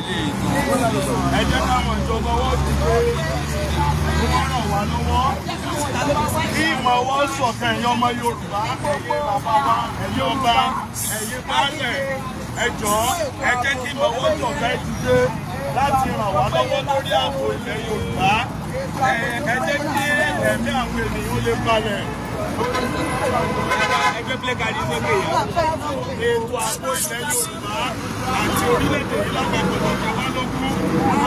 Ẹ jẹ́ káwọn ìjọba wọ́n dìde kí wọ́n ràn wá lọ́wọ́ kí ìmọ̀ wọ́n ṣọ̀kan ẹ̀yin ọmọ Yorùbá, ẹ̀yin bàbá wa, ẹ̀yin ọba, ẹ̀yin baálẹ̀, ẹ jọ̀ọ́ ẹ jẹ́ kí ìmọ̀ wọ́n ṣọ̀kan ẹ dìde láti ràn wá lọ́wọ́ lórí ààbò ilẹ̀ Yorùbá. Ẹ jẹ́ kí ẹ̀mí àwọn ènìyàn lè balẹ̀. Ẹgbẹ́ plẹ́kàdì sókè yẹn. Ètò ààbò ilẹ̀ Yorùbá àti orílẹ̀-èdè yìí lápapọ̀ tó jẹ wá lógún.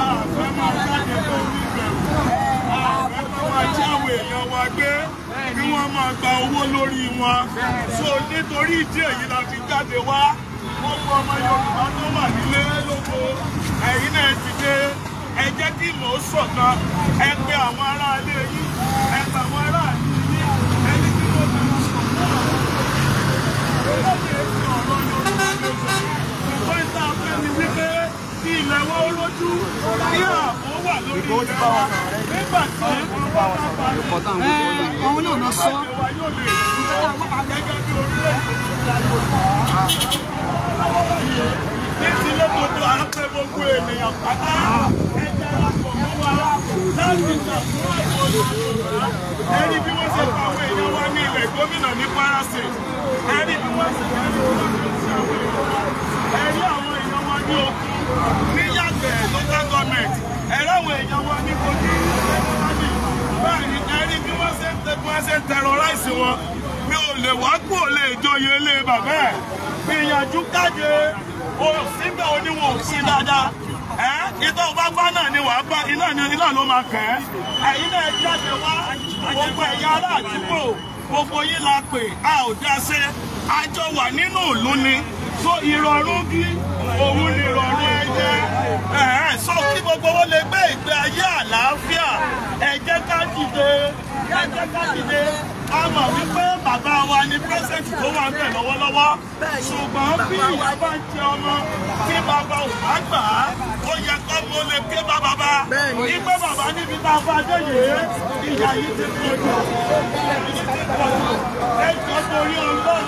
A fẹ́ máa jáde pẹ̀lú ìbẹ̀rù. A fẹ́ máa jí àwọn èèyàn wa gbé kí wọ́n máa gba owó lórí wọn. So nítorí ìdí èyí la fi jáde wá. Gbogbo ọmọ Yorùbá tó wà nílé lóko, ẹ̀yin náà ti dé. Ẹ jẹ́ kí ìmọ̀ ó ṣọ̀kan. Ẹ pe àwọn aráalé yín, ẹ pe àwọn aráàlú yín, ẹni tí mo fi wọn sọ fún àwọn ọ̀rọ̀ Yorùbá nation. Ṣùgbọ́n ìta fẹ́ ni wípé kí ilẹ̀ wa ó lójú, kí ààbò wà lórí ilẹ̀ wa. Nígbà tí òun náà lọ sọ. wa yóò lè dúró gẹ́gẹ́ bí orílẹ̀-èdè Yorùbá. Ní tilé gbogbo à ń pè gbogbo ènìyàn pátá, ẹ darapọ̀ mọ́ wa láti jà fún ààbò Yorùbá. Ẹ rí bí wọ́n ṣe pa àwọn èèyàn wa ní ilẹ̀ gómìnà ní Kwara State. Ẹ rí bí wọ́n ṣe pa àwọn èèyàn wa. Ẹ rí àwọn èèyàn wa ní Òkun, ní Yàgbẹ́ local government. Ẹ rí àwọn èèyàn wa ní Kogi, bẹ́ẹ̀ ni ẹ rí bí wọ́n ṣe ń terrorize wọn. Mi ò lè wá kú ò lè joyè ilé bàbá ẹ̀. Gbìyànjú káde o síbẹ̀ oníwọ̀n òfin dáadáa. Ìtọ́ bá gbá náà ni wàá gbá, iná ni iná ló máa kẹ́ ẹ́. Ẹ̀yin náà jáde wá, gbogbo ẹ̀yin ará àdúgbò, gbogbo yín la pè, a ò dá ṣe. A jọ wà nínú ìlú ni. So ìrọ̀rùn bí òun ni ìrọ̀rùn ẹyẹ. So kí gbogbo wọn lè gbé ìgbé ayé àlàáfíà. Ẹ jẹ́ ká dìde, ẹ jẹ́ ká dìde. A mọ̀ wípé bàbá wa ni pírẹ́sẹ̀ntì tó wà ńbẹ̀ lọ́wọ́lọ́wọ́. Ṣùgbọ́n bí ìyá bá ń jẹ ọmọ tí bàbá ò bá gbà á, ó yẹ kó mo lè ké bá bàbá. Ìpé bàbá níbi tá a bá dé yìí, ìyá yìí ti pọ̀ jù. Ìyá yìí ti pọ̀ jù. Ẹ jọ̀ọ́ torí Ọlọ́run,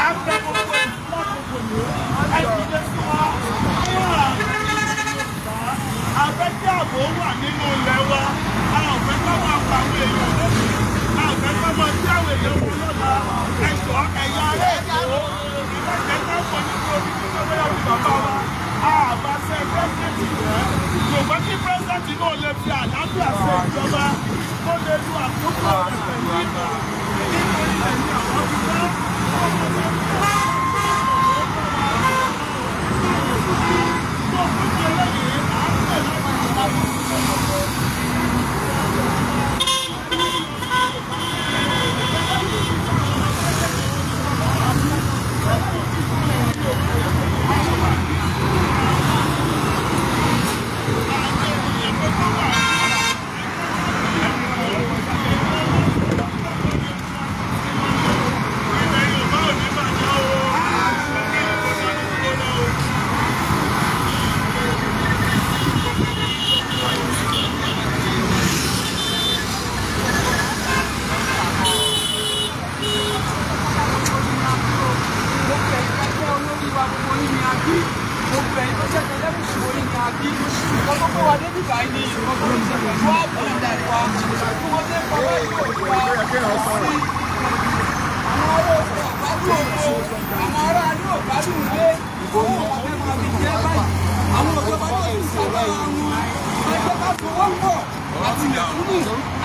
à ń bẹ gbogbo ìlú lákòókò yìí. Ẹ dìde sí wa. A fẹ́ kí ààbò wà nínú ilẹ̀ wa. A ò fẹ́ ká máa pa àwọn èèyàn lónìí. A ò fẹ́ ká máa jí àwọn èèyàn wọn lọ́la. Ẹ jọ̀ọ́ ẹ̀yin ará Èkó, ìbàjẹ́ ká sọ nítorí pé bóyá bí bàbá wa. A bá ṣe pírẹ́sìdẹ̀ntì rẹ̀. Ṣùgbọ́n kí pírẹ́sìdẹ̀ntì náà lè fi àlàáfíà ṣe ìjọba, kó lè lu àkókò rẹ̀ pẹ̀lú ìgbà. Nítorí ẹ̀yin àwọn ti fẹ́.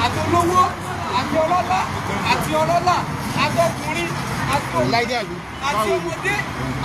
Àti ọlọ́lá, àti ọlọ́lá, àtọkùnrin, àti ọmọdé,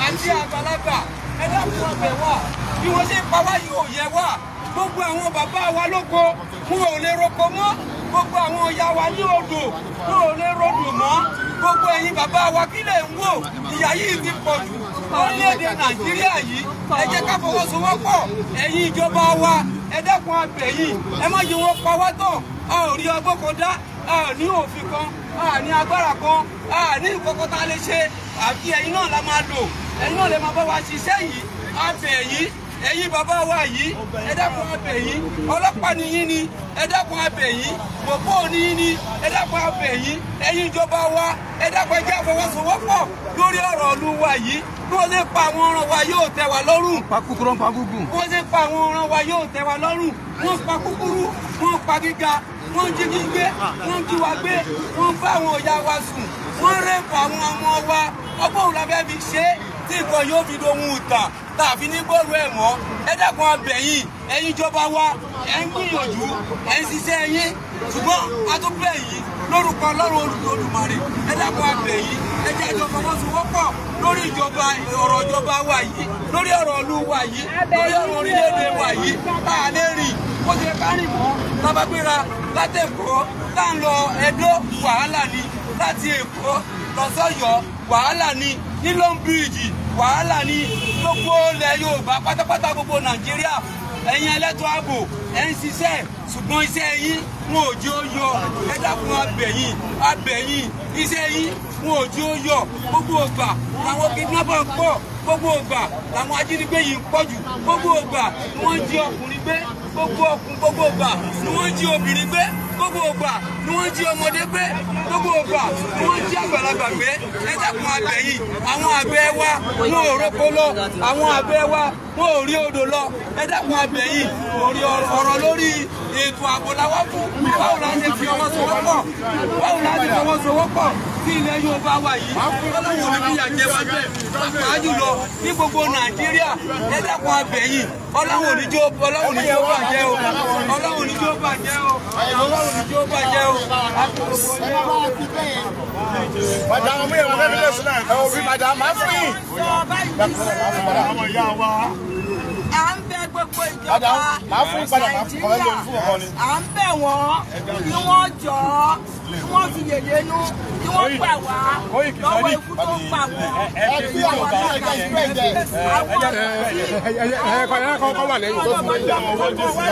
àti àgbàlagbà, ẹ dákun ọbẹ̀ wà. Bí wọ́n ṣe ń pa wá yìí ò yẹ wá. Gbogbo àwọn bàbá wa lóko, wọn ò lè roko mọ́. Gbogbo àwọn ìyá wa ní odò, wọn ò lè rodò mọ́. Gbogbo ẹ̀yin bàbá wa kí lè ń wò, ìyà yìí ti pọ̀ jù lórílẹ̀‐èdè Nàìjíríà yìí. Ẹ jẹ́ ká fọwọ́sowọ́pọ̀. Ẹ̀yin ìjọba wa, ẹ dẹ́kun abẹ̀ yìí, ẹ má jẹ́ wọn pa wá tán. A ò rí ọgbọ́n kan dá, a ò ní òfin kan, a ní agbára kan, a ní ìkọ̀kọ̀ tá a lè ṣe. Àfi ẹ̀yin náà la máa lò, ẹ̀yin náà lè máa bá wa ṣiṣẹ́ yìí. Abẹ̀ yìí, ẹ̀yin bàbá wa yìí, ẹ dákun abẹ̀ yìí. Ọlọ́pàá ni yín ni, ẹ dákun abẹ̀ yìí. Gbogbo ni yín ni, ẹ dákun abẹ̀ yìí. Ẹ̀yin ìjọba wa, ẹ dákun, ẹ jẹ́ àfọwọ́sowọ́pọ̀ lórí ọ̀rọ̀ ìlú wa yìí. Bí wọ́n ṣe pa àwọn ọ̀ràn wa yóò tẹ́ wa lọ́rùn. Pa kúkúrú, pa gúngùn. Bí wọ́n ṣe pa àwọn ọ̀ràn wa yóò tẹ́ wa lọ́rùn. Wọ́n pa kúkúrú, wọ́n pa gíga, wọ́n jí gbígbé, wọ́n jí wa gbé, wọ́n bá àwọn ọ̀yà wa sùn, wọ́n rẹ́pù àwọn ọmọ wa. Ọgbọ́n òun la fẹ́ fi ṣe é tí nǹkan yóò fi dohun ìtàn tàbí ní gbòòrò ẹ̀ mọ́. Ẹ dákun abẹ̀ yìí, ẹ̀yin ìjọba wa, ẹ̀ ń gbìyànjú, ẹ̀ ń ṣiṣẹ́ yín, ṣùgbọ́n a tún bẹ̀ yìí lórúkọ Ọlọ́run Olódùmarè. Ẹ dákun abẹ̀ yìí, ẹ jẹ́ àjọ fọwọ́sowọ́pọ̀ lórí ìjọba, ọ̀rọ̀ ìjọba wa yìí, lórí ọ̀rọ̀ ìlú wa yìí, lórí ọ̀rọ̀ orílẹ̀-èdè wa yìí. Tá a lè rìn bó ṣe ká rìn mọ́, tábàgbéra látẹ̀kọ́ tá ń lọ Ẹdó, wàhálà ni. Láti Èkó lọ sọ́yọ́, wàhálà ni. Ní Long Bridge, wàhálà ni. Gbogbo ilẹ̀ Yorùbá pátápátá, gbogbo Nàìjíríà, ẹ̀yin ẹlẹ́tọ́ ààbò, ẹ̀ ń ṣiṣẹ́, ṣùgbọ́n iṣẹ́ yín wọn ò jẹ́ ó yọ. Ẹ dákun abẹ̀yìn, abẹ̀yìn, iṣẹ́ yín wọn ò jẹ́ ó yọ. Gbogbo ògbà làwọn kidnapper ń pọ̀, gbogbo ògbà làwọn ajínigbé yìí ń pọ̀ jù, gbogbo ògbà ni wọ́n ń jí ọkùnrin gbé, gbogbo ògbà ni wọ́n ń jí obìnrin gbé, gbogbo ògbà ni wọ́n ń jí ọmọdé gbé, gbogbo ògbà ni wọ́n ń jí àgbàlagbà gbé. Ẹ dákun abẹ̀yìn, àwọn àgbẹ̀ wa wọn ò róko lọ, àwọn àgbẹ̀ wa wọn ò rí odò lọ. Ẹ dákun abẹ̀yìn, orí ọ̀rọ̀ lórí ètò ààbò la wá fún. Báwo la ṣe fi ọwọ́ sowọ́pọ̀? Báwo la ṣe fọwọ́ sowọ́pọ̀ sí ilẹ̀ Yorùbá wa yìí? Ọlọ́run ò ní fìyà jẹ wá bẹ́ẹ̀, pàápàá jùlọ ní gbogbo Nàìjíríà. Ẹ dákun abẹ̀yìn, Ọlọ́run ò ní jó, Ọlọ́run ò ní jó bàjẹ́ o, Ọlọ́run ò ní jó bàjẹ́ o, Ọlọ́run ò ní jó bàjẹ́ o. Madam, mi ò fẹ́ fi lè sùn náà. Ẹ ò fi madam, máa fún yín. Àwọn ìyá wa. À ń bẹ̀ gbogbo ìjọba Nàìjíríà, à ń bẹ̀ wọ́n kí wọ́n jọ ọ́, kí wọ́n fi yèyé nú, kí wọ́n gbà wá lọ́wọ́ ikú tó ń pa wọ́n.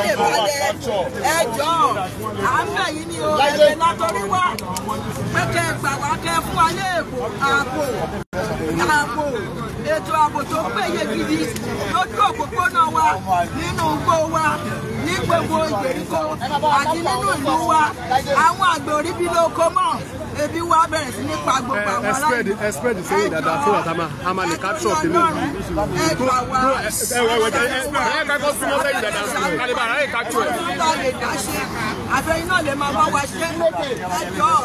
Ẹ jọ̀ọ́, à ń bẹ̀ yín ní o, ẹ̀bẹ̀ látọrí wá pé kẹ́ ẹ gbà wá, kẹ́ ẹ fún wa ní ààbò, ààbò, ètò ààbò tó péye gidi lójú òpópónà wa, nínú igbó wa, ní gbogbo ìgbèríko àti nínú ìlú wa. Àwọn àgbẹ̀ orí bí lóko mọ́, ebi wa bẹ̀rẹ̀ sí ní pa gbogbo àwọn aláìní. Ẹ spread sẹ́yìn dáadáa so that a máa lè capture kìíní. Ẹ gbà wá. Ẹ kẹ́kọ̀ọ́ súnmọ́ sẹ́yìn dáadáa kálíbà ráyè capture ẹ̀. Ọ̀tún lè dá ṣe, àfẹ́yìn náà lè máa bá wa ṣe. Ẹ jọ̀ọ́,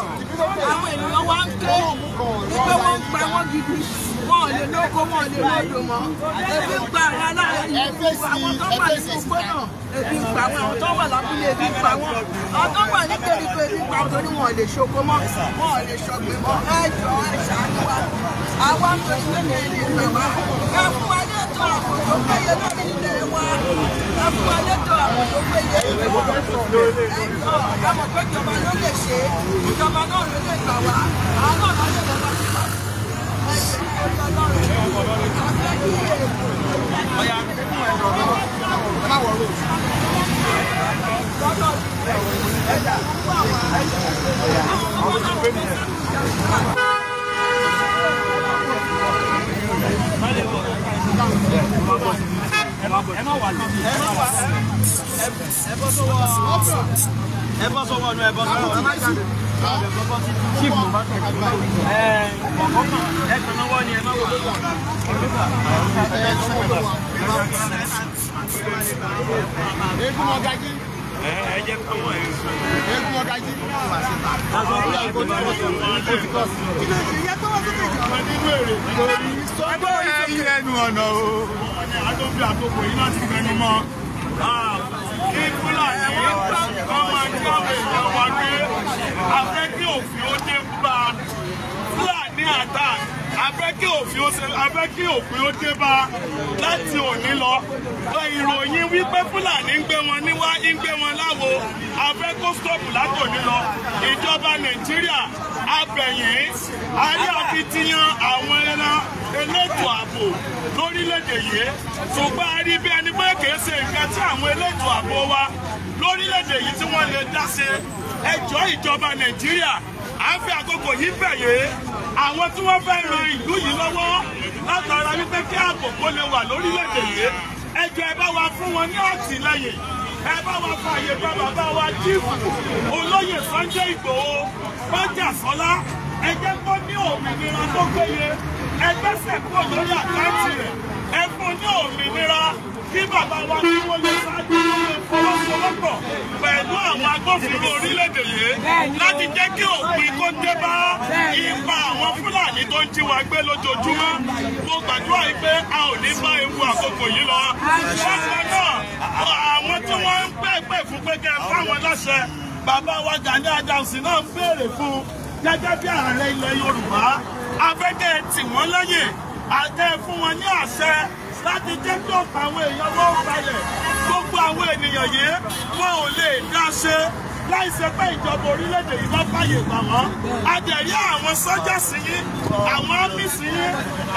àwọn ènìyàn wa ń ké wípé wọ́n ń pa wọ́n gidi, wọn ò lè lóko, wọn ò lè lódò mọ́. Ebi ń pa àwọn aláìní, àwọn tó wà nínú igbó náà, ebi ń pa àwọn, àwọn tó wà lábúlé ebi ń pa wọn, àwọn tó wà ní gbèríko ebi ń pa wọn, torí wọn ò lè ṣoko mọ́, wọn ò lè ṣọ̀gbìn mọ́. Ẹ jọ̀ọ́, ẹ ṣàánú wa. Àwa ń torí pé ní ilé ìgbà wa, ẹ fún wa ní ètò ààbò tó péye lórí ilẹ̀ wa, ẹ fún wa ní ètò ààbò tó péye. Ẹ jọ̀ọ́, ẹ mọ̀ pé ìjọba ló lè ṣe, ìjọba náà ló lè gbà wá, àwọn náà ló lè lè wá sí wa. Ẹ ṣe ìtọ́jú Ọlọ́run, a fẹ́ kí Ẹnu ọ̀nà o. Adóbi àkókò yìí láti fẹnu mọ́. Kí Fúlàní kọ́ máa jí àwọn èèyàn wa gbé. A fẹ́ kí òfin ó dé bá Fúlàní attack. A fẹ́ kí òfin ó dé bá láti òní lọ. Ìròyìn wípé Fúlàní ń gbé wọn níwá, ń gbé wọn láwo. A fẹ́ kó stọ́ọ̀pù látòní lọ. Ìjọba Nàìjíríà abẹ̀yìn ayé akitiyan àwọn ẹran elétò ààbò lórílẹ̀‐èdè yìí, ṣùgbọ́n a rí bí ẹni pé kìí ṣe nǹkan tí àwọn elétò ààbò wa lórílẹ̀‐èdè yìí tí wọ́n lè dá ṣe. Ẹ jọ̀ọ́ ìjọba Nàìjíríà, à ń fi àkókò yìí bẹ̀ yìí àwọn tí wọ́n fẹ́ ran ìlú yìí lọ́wọ́ látara wípé kí ààbò kó lè wà lórílẹ̀‐èdè yìí. Ẹ jọ̀ọ́ ẹ bá wa fún wọn ní àtìlẹ́yìn, ẹ bá wa fààyè gba bàbá wa Chief Olóyè Sunday Igboho Májàsọ́lá. Ẹ jẹ́ kó ní òmìnira tó péye, ẹ gbẹ́sẹ̀ kúrò lórí àkáǹtì rẹ̀, ẹ fún ní òmìnira kí bàbá wa kí wọ́n lè ṣáájú lórí fọwọ́sowọ́pọ̀ pẹ̀lú àwọn agbófinró orílẹ̀-èdè yìí láti jẹ́ kí òpin kó dé bá ipa àwọn Fúlàní tó ń jí wa gbé lójoojúmọ́. Mo gbàdúrà yìí pé a ò ní bá ewu àkókò yìí lọ. Bákan náà, àwọn tí wọ́n ń pè fún pé kẹ́ ẹ fáwọn láṣẹ, bàbá wa Gani Adams náà ń béèrè fún gẹ́gẹ́ bí ààrẹ ilẹ̀ Yorùbá. Afẹ́kẹ́ tì wọ́n lẹ́yìn, àtẹ fún wọn ní àṣẹ láti jẹ́ kí ọ̀pọ̀ àwọn èèyàn wọ́n balẹ̀. Gbogbo àwọn ènìyàn yìí wọn ò lè dá ṣe láì ṣe pé ìjọba orílẹ̀-èdè yìí bá fàyè gbà wọ́n. A dẹ̀ rí àwọn sọ́jà sí yín, àwọn ámì sí yín,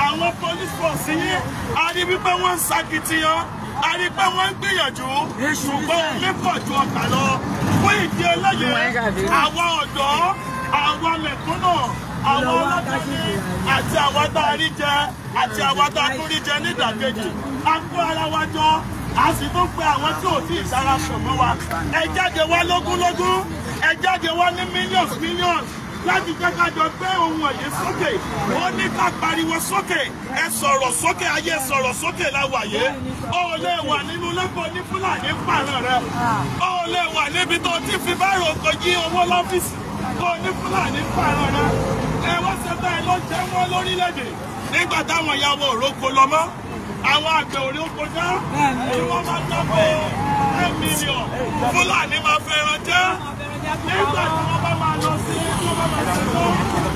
àwọn police force sí yín. A rí wípé wọ́n ń sakitiyan, a rí pé wọ́n ń gbìyànjú, ṣùgbọ́n omi pọ̀ ju ọkà lọ. Fún ìdí eléyìí, àwọn ọ̀dọ́, àwọn mẹ̀kúnnù, àwọn ọlọ́dúnrún àti àwọn tá a rí jẹ àti àwọn tá a tún rí jẹ nídàkejì, a kó ara wa jọ, a sì tún pe àwọn tí ò tí ì darapọ̀ mọ́ wa. Ẹ jáde wá lógúnlógún, ẹ jáde wá ní millions millions láti jẹ́ ká jọ gbé ohun ọ̀yẹ́ sókè. Ó ní ká pariwo sókè, ẹ sọ̀rọ̀ sókè, ayé sọ̀rọ̀ sókè la wà yé. Ó lè wà nínú lẹ́kọ̀ọ́ ní Fúlàní pààrọ̀ rẹ. Ó lè wà níbi tó ti fi báyìí kò yí owó lọ́fíìsì kò ní Fúlàní pààrọ̀ rẹ. Ẹ wá ṣe bẹ́ẹ̀ ló jẹ́ wọ́n lórílẹ̀‐èdè nígbà táwọn ìyàwó òrókò lọ mọ́, àwọn àgbẹ̀ òrí oko dá, tí wọ́n máa dábò 10 million Fúlàní máa fẹ́ràn jẹ́. Nígbà tí wọ́n bá máa lọ sí tí wọ́n bá máa ṣe tó,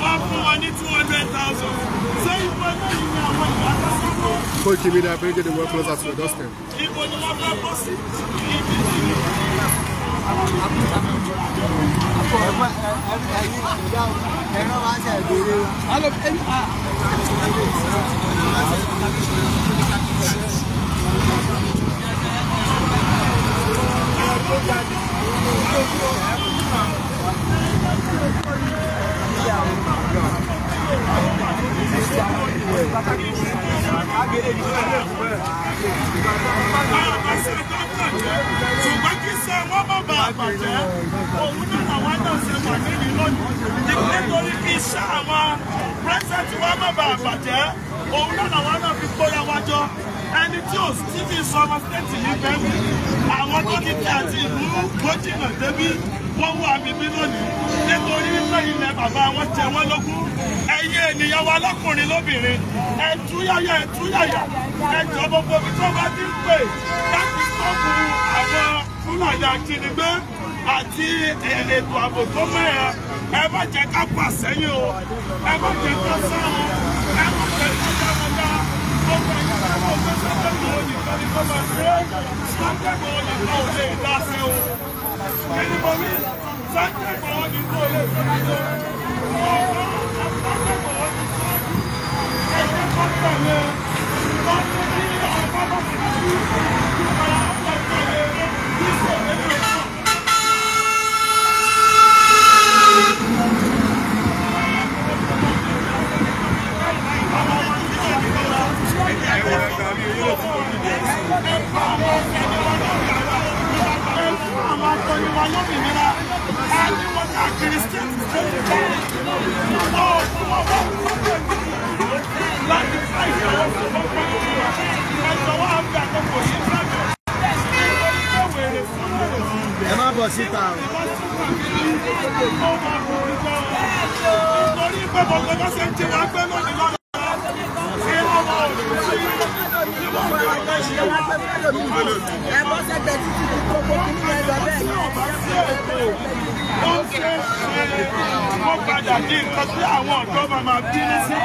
wọ́n fún wọn ní 200,000. Ṣé ipò eléyìí ni àwọn ìyá tó sọ́kọ́? Koiki Media bringing the world closer to your doorstep. Ibo ni wọ́n fẹ́ bọ́ sí? Ibi tí ṣùgbọ́n kí ṣe wọ́n má bàa bàjẹ́, òun náà làwọn náà ṣe wà nílùú lónìí. Nítorí kí iṣẹ́ àwọn pírẹ́sẹ̀tì wa má bàa bàjẹ́, òun náà làwọn náà fi kóra wa jọ. Ẹni tí ò sí fi sọ ọmọ stéètì yìí bẹ́ẹ̀ mi, àwọn tó ti tẹ̀ àti ìlú gójìnà débí wọ́n wà bíbí lónìí nítorí wípé ilẹ̀ bàbá wọn jẹ wọ́n lógún. Ẹ̀yin ènìyàn wa lọ́kùnrin lóbìnrin, ẹ túyàyà, ẹ túyàyà, ẹ jọ gbogbo ibi tó bá ti ń pè láti sọ́kù àwọn Fúlàní ajínigbé àti ètò ààbò tó mẹ́ẹ̀. Ẹ má jẹ́ ká pa sẹ́yìn o, ẹ má jẹ́ ká sá o, ẹ má jẹ́ ká dáwọ́dá. Gbogbo ẹ̀yin tó wọ́n fẹ́ sọ́kẹ́ tó nìkan ní kọ́ máa ṣe é, sọ́kẹ́ tó nìkan ò lè dá sí o. Kí ni mo wí? Sọ́kẹ́ tó nìkan ò lè dá sí o. Ẹ má bọ̀ síta o. Nítorí pé gbogbo bá ṣe ń tí wàá gbé lónìí lọ́la, ṣé wọ́n wà òní sí ìwọ̀n ìgbà ìṣẹ́ wa? Ẹ bọ́ sẹ́gbẹ̀ẹ́ títí kí gbogbo kìíní yẹn lọ bẹ́ẹ̀. Ó ṣe é ṣe kó padà di nǹkan tí àwọn ọ̀dọ́ máa máa bínú sí.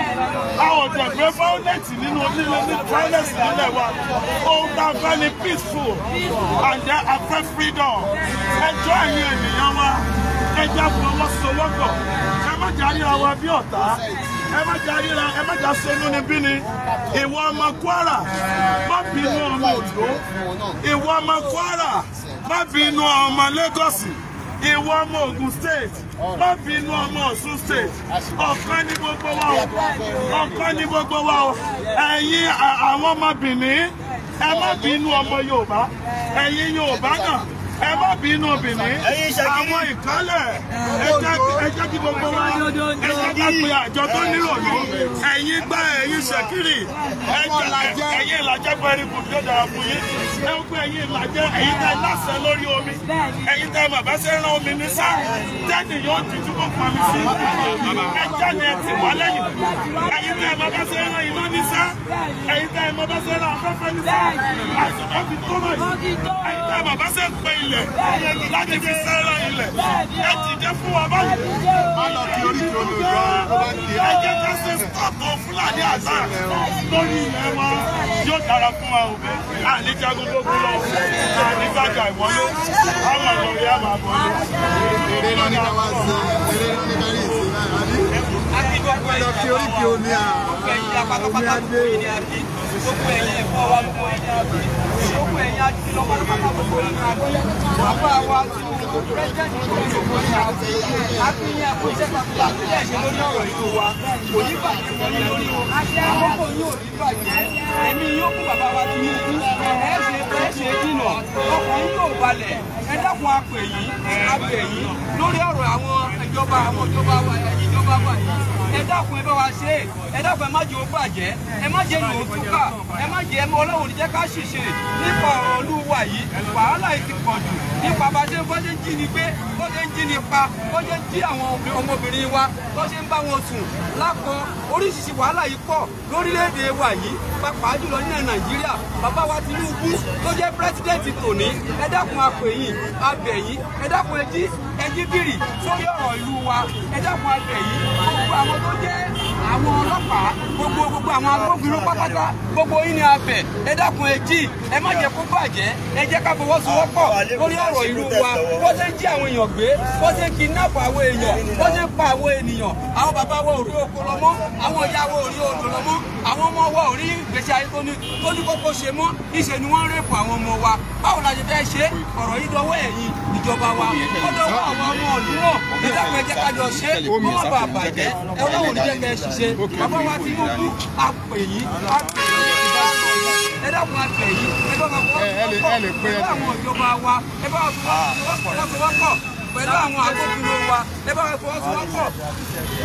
Àwọn ọ̀dọ́ pé violence nínú onílé ní violence nílẹ̀ wa. Ohun tá a fẹ́ ni peaceful and then a fẹ́ freedom. Ẹjọ́ ẹ̀yin ènìyàn wa, ẹ jẹ́ fọwọ́sowọ́pọ̀. Ẹ má jẹ́ àríra wa bí ọ̀tá. Ẹ má jẹ́ àríra, ẹ má jẹ́ aṣọ́nú ni bí ni. Ìwọ ọmọ Kwara, má bínú ọmọ Oǹdó. Ìwọ ọmọ Kwara, má bínú ọmọ Lagos. Ìwọ ọmọ Ògùn State, má bínú ọmọ Ọ̀ṣun State. Ọ̀kan ní gbogbo wa o. Ọ̀kan ní gbogbo wa o. Ẹ̀yin àwọn ọmọ Benin, ẹ má bínú ọmọ Yorùbá. Ẹ̀yin Yorùbá náà, ẹ má bínú Benin. Àwọn ìkálẹ̀, ẹ jẹ́ kí gbogbo wa, ẹ jẹ́ ká pe àjọ tó nírònú. Ẹ̀yin gbá ẹ̀yin Ṣẹ̀kírì, ẹ̀yin Ìlàjẹ very good, yóò dára fún yín. Ẹ ń pè ẹ̀yin Ìlàjẹ, ẹ̀yin tẹ́ láṣẹ lórí omi, ẹ̀yin tẹ́ bàbá ṣe rán omi ní sá, tẹ́nì yóò dìjú kó pami sí. Ẹ jáde ẹ tì wá lẹ́yìn. Ẹ̀yin tẹ́ bàbá ṣe rán iná ní sá, ẹ̀yin tẹ́ bàbá ṣe rán afẹ́fẹ́ ní sá, àìsàn bá fi tó báyìí. Ẹ̀yin tẹ́ bàbá ṣe pé ilẹ̀ láti fi sẹ́ràn ilẹ̀, ẹ dìde fún wa báyìí. Ẹ jẹ́ ká ṣe stọ́ọ̀tù Fúlàní àṣà lórí ilẹ̀ wa, yóò dára fún wa o. Àní jagun gbogbo lọ, àní gbàgbà ìwọlé, àwọn àlọ́rí àmà àbọ̀lé. Eré náà ní ká wá sí, eré náà ní ká rí ìsìn náà, àbí? Lọ kí oríkì omi à, omi adé. Gbogbo ẹ̀yin ẹ̀fọ́ wa, gbogbo ẹ̀yin àbí, gbogbo ẹ̀yin àti lọ pátápátá, gbogbo ẹ̀yin àbí. Bàbá wa tí mo pírẹ́sidẹ̀ntì tó ń gbogbo ẹ̀yin àbí. Akínyìn àpò iṣẹ́ takuntakun tí ẹ̀ ṣe lórí ọ̀rọ̀ ìlú wa. Kò ní bàjẹ́ fún yín lórí o. Àkókò yín ò ní bàjẹ́. Ẹ̀mí yóò kún bàbá wa tí yín kú. Ẹ ṣe ẹ ṣe jìnà. Ọkàn yín yóò balẹ̀. Ẹ dákun apè yín, apè yín lórí ọ̀rọ̀ àwọn ìjọba wa ìjọba wa yìí. Ẹ dákun ẹ bá wa ṣe é. Ẹ dákun ẹ má jẹ́ ó bàjẹ́. Ẹ má jẹ́ lòó túkà. Ẹ má jẹ́ Ọlọ́run ní jẹ́ ká ṣìṣe nípa ọ̀rọ̀ Olúwa yìí. Wàhálà yìí ti pọ̀ jù nípa bá ṣe bó ṣe ń jí ni gbé, bó ṣe ń jí ni pa, bó ṣe ń jí àwọn ọmọbìnrin wa, bó ṣe ń bá wọn sùn lákọ. Oríṣiríṣi wàhálà yìí pọ̀ lórílẹ̀‐èdè wa yìí, pàápàá jùlọ ní Nàìjíríà. Bàbá wa Tinubu tó jẹ́ pírẹ́sidẹ̀ntì tòní, ẹ dákun a pè yín, a bẹ̀ yín, ẹ dákun ẹ jí bìrì sórí ọ̀rọ̀ ìlú wa, ẹ dákun a bẹ̀ yín. Gbogbo àwọn tó jẹ́ àwọn ọlọ́pàá, gbogbo àwọn agbófinró pátápátá, gbogbo yín ni a bẹ̀. Ẹ dákun ẹ jí, ẹ má jẹ́ kó bàjẹ́, ẹ jẹ́ ká fọwọ́sowọ́pọ̀ lórí ọ̀rọ̀ ìlú wa. Bó ṣe ń jí àwọn èèyàn gbé, bó ṣe ń kidnap àwọn èèyàn, bó ṣe ń pa àwọn ènìyàn. Àwọn bàbá wa ò rí oko lọ mọ́, àwọn ìyá wa ò rí odò lọ mọ́, àwọn ọmọ wa ò rí ìgbésí ayé tó ní kókó ṣe mọ́. Ìṣe ni wọ́n ń rèpù àwọn ọmọ wa. Báwo la ṣe fẹ́ ṣe? Ọ̀rọ̀ yìí dọwọ́ ẹ̀yin ìjọba wa, ó dọwọ́ àwọn ọmọ ìlú náà. Ẹ dákun ẹ jẹ́ ká jọ ṣe, kó má bàa bàjẹ́. Ẹ Ọlọ́run ní jẹ́ kẹ́ ẹ ṣiṣẹ́. Bàbá wa Tinubu, a pè yín, a pè yín, ẹ dákun a pè yín, ẹ bá wa fọwọ́sowọ́pọ̀ pẹ̀lú àwọn ìjọba wa, ẹ bá wa fọwọ́sowọ́pọ̀ pẹ̀lú àwọn agbófinró wa, ẹ bá wa fọwọ́sowọ́pọ̀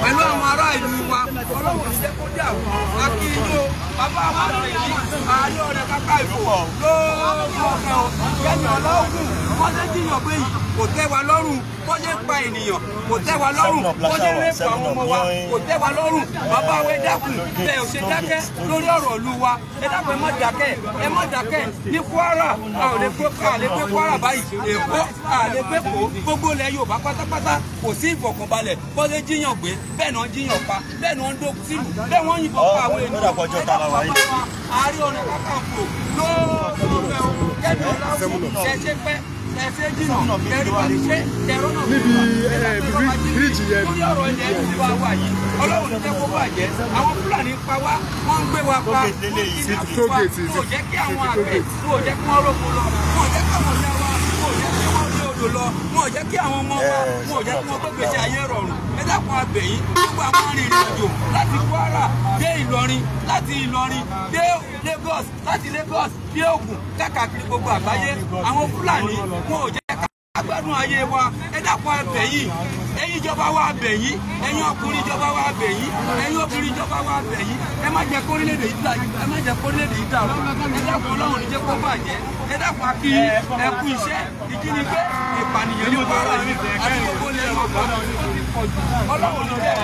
pẹ̀lú àwọn ará ìlú wa. Ọlọ́run ní jẹ́ kó dà wọ́n. A kí yín o, bàbá wa pè yín, Ààrẹ Ọ̀nà Kakanfò lóòótọ́ ọ̀fẹ́ o. Kẹ́mi Ọláògùn, wọ́n ṣe jiyàn pé yìí kò tẹ́ wa lọ́rùn, bó ṣe ń pa ènìyàn kò tẹ́ wa lọ́rùn, bó ṣe ń rẹ́pù àwọn ọmọ wa kò tẹ́ wa lọ́rùn. Bàbá wa ẹ dákun, ẹ ò ṣe dákẹ́ lórí ọ̀rọ̀ ìlú wa. Ẹ dákun ẹ má dákẹ́, ẹ má dákẹ́. Ní Kwara, a ò lè gbé Kwara báyìí, Èkó a lè gbé Èkó, gbogbo ilẹ̀ Yorùbá pátápátá kò sí ìfọ̀kànbalẹ̀. Bó ṣe jíyàn gbé, bẹ́ẹ̀ náà jíyàn pa, bẹ́ẹ̀ náà ń dókun sílùú, bẹ́ẹ̀ wọ́n yìnbọn pa àwọn ènìyàn. Ẹ dákun bàbá wa, Ààrẹ Ọ̀nà Kakanfò lóòótọ́ ọ̀fẹ́ o. Kẹ́mi Ọláògùn, ẹ ṣe pẹ́, níbi bíríìjì yẹn. Lórí ọ̀rọ̀ ilẹ̀ ìlú wa wà yìí, Ọlọ́run ní jẹ́ kó bàjẹ́. Àwọn Fúlàní pa wá, wọ́n ń gbé wa pa, wọ́n ń kidnap wa, wọn ò jẹ́ kí àwọn àgbẹ̀, wọn ò jẹ́ kí wọ́n róko lọ, wọn ò jẹ́ kí àwọn ọ̀dọ́ wa, wọn ò jẹ́ kí wọ́n rí odò lọ, wọn ò jẹ́ kí àwọn ọmọ wa, wọn ò jẹ́ kí wọ́n gbégbèsè ayé rọrùn. Ẹ dákun a bẹ̀ yín, gbogbo àwọn arìnrìn àjò láti Kwara dé Ìlọrin, láti Ìlọrin dé Lagos, láti Lagos dé Ògùn, káàkiri gbogbo àgbáyé, àwọn Fúlàní wọn ò jẹ́ ká gbádùn ayé wa. Ẹ dákun a bẹ̀ yín, ẹ̀yin ìjọba wa a bẹ̀ yín, ẹ̀yin ọkùnrin ìjọba wa a bẹ̀ yín, ẹ̀yin obìnrin ìjọba wa a bẹ̀ yín. Ẹ má jẹ́ kórílẹ̀-èdè yìí dàrú, ẹ má jẹ́ kórílẹ̀-èdè yìí dàrú. Ẹ dákun Ọlọ́run ní jẹ́ kó bàjẹ́. Ẹ dákun a kí ẹ kú iṣẹ́ ìjínigbé, ìpànìyàn ní Kwara yìí àti gbogbo ilẹ̀ Yorùbá ó ti pọ̀ jù. Ọlọ́run ní jẹ́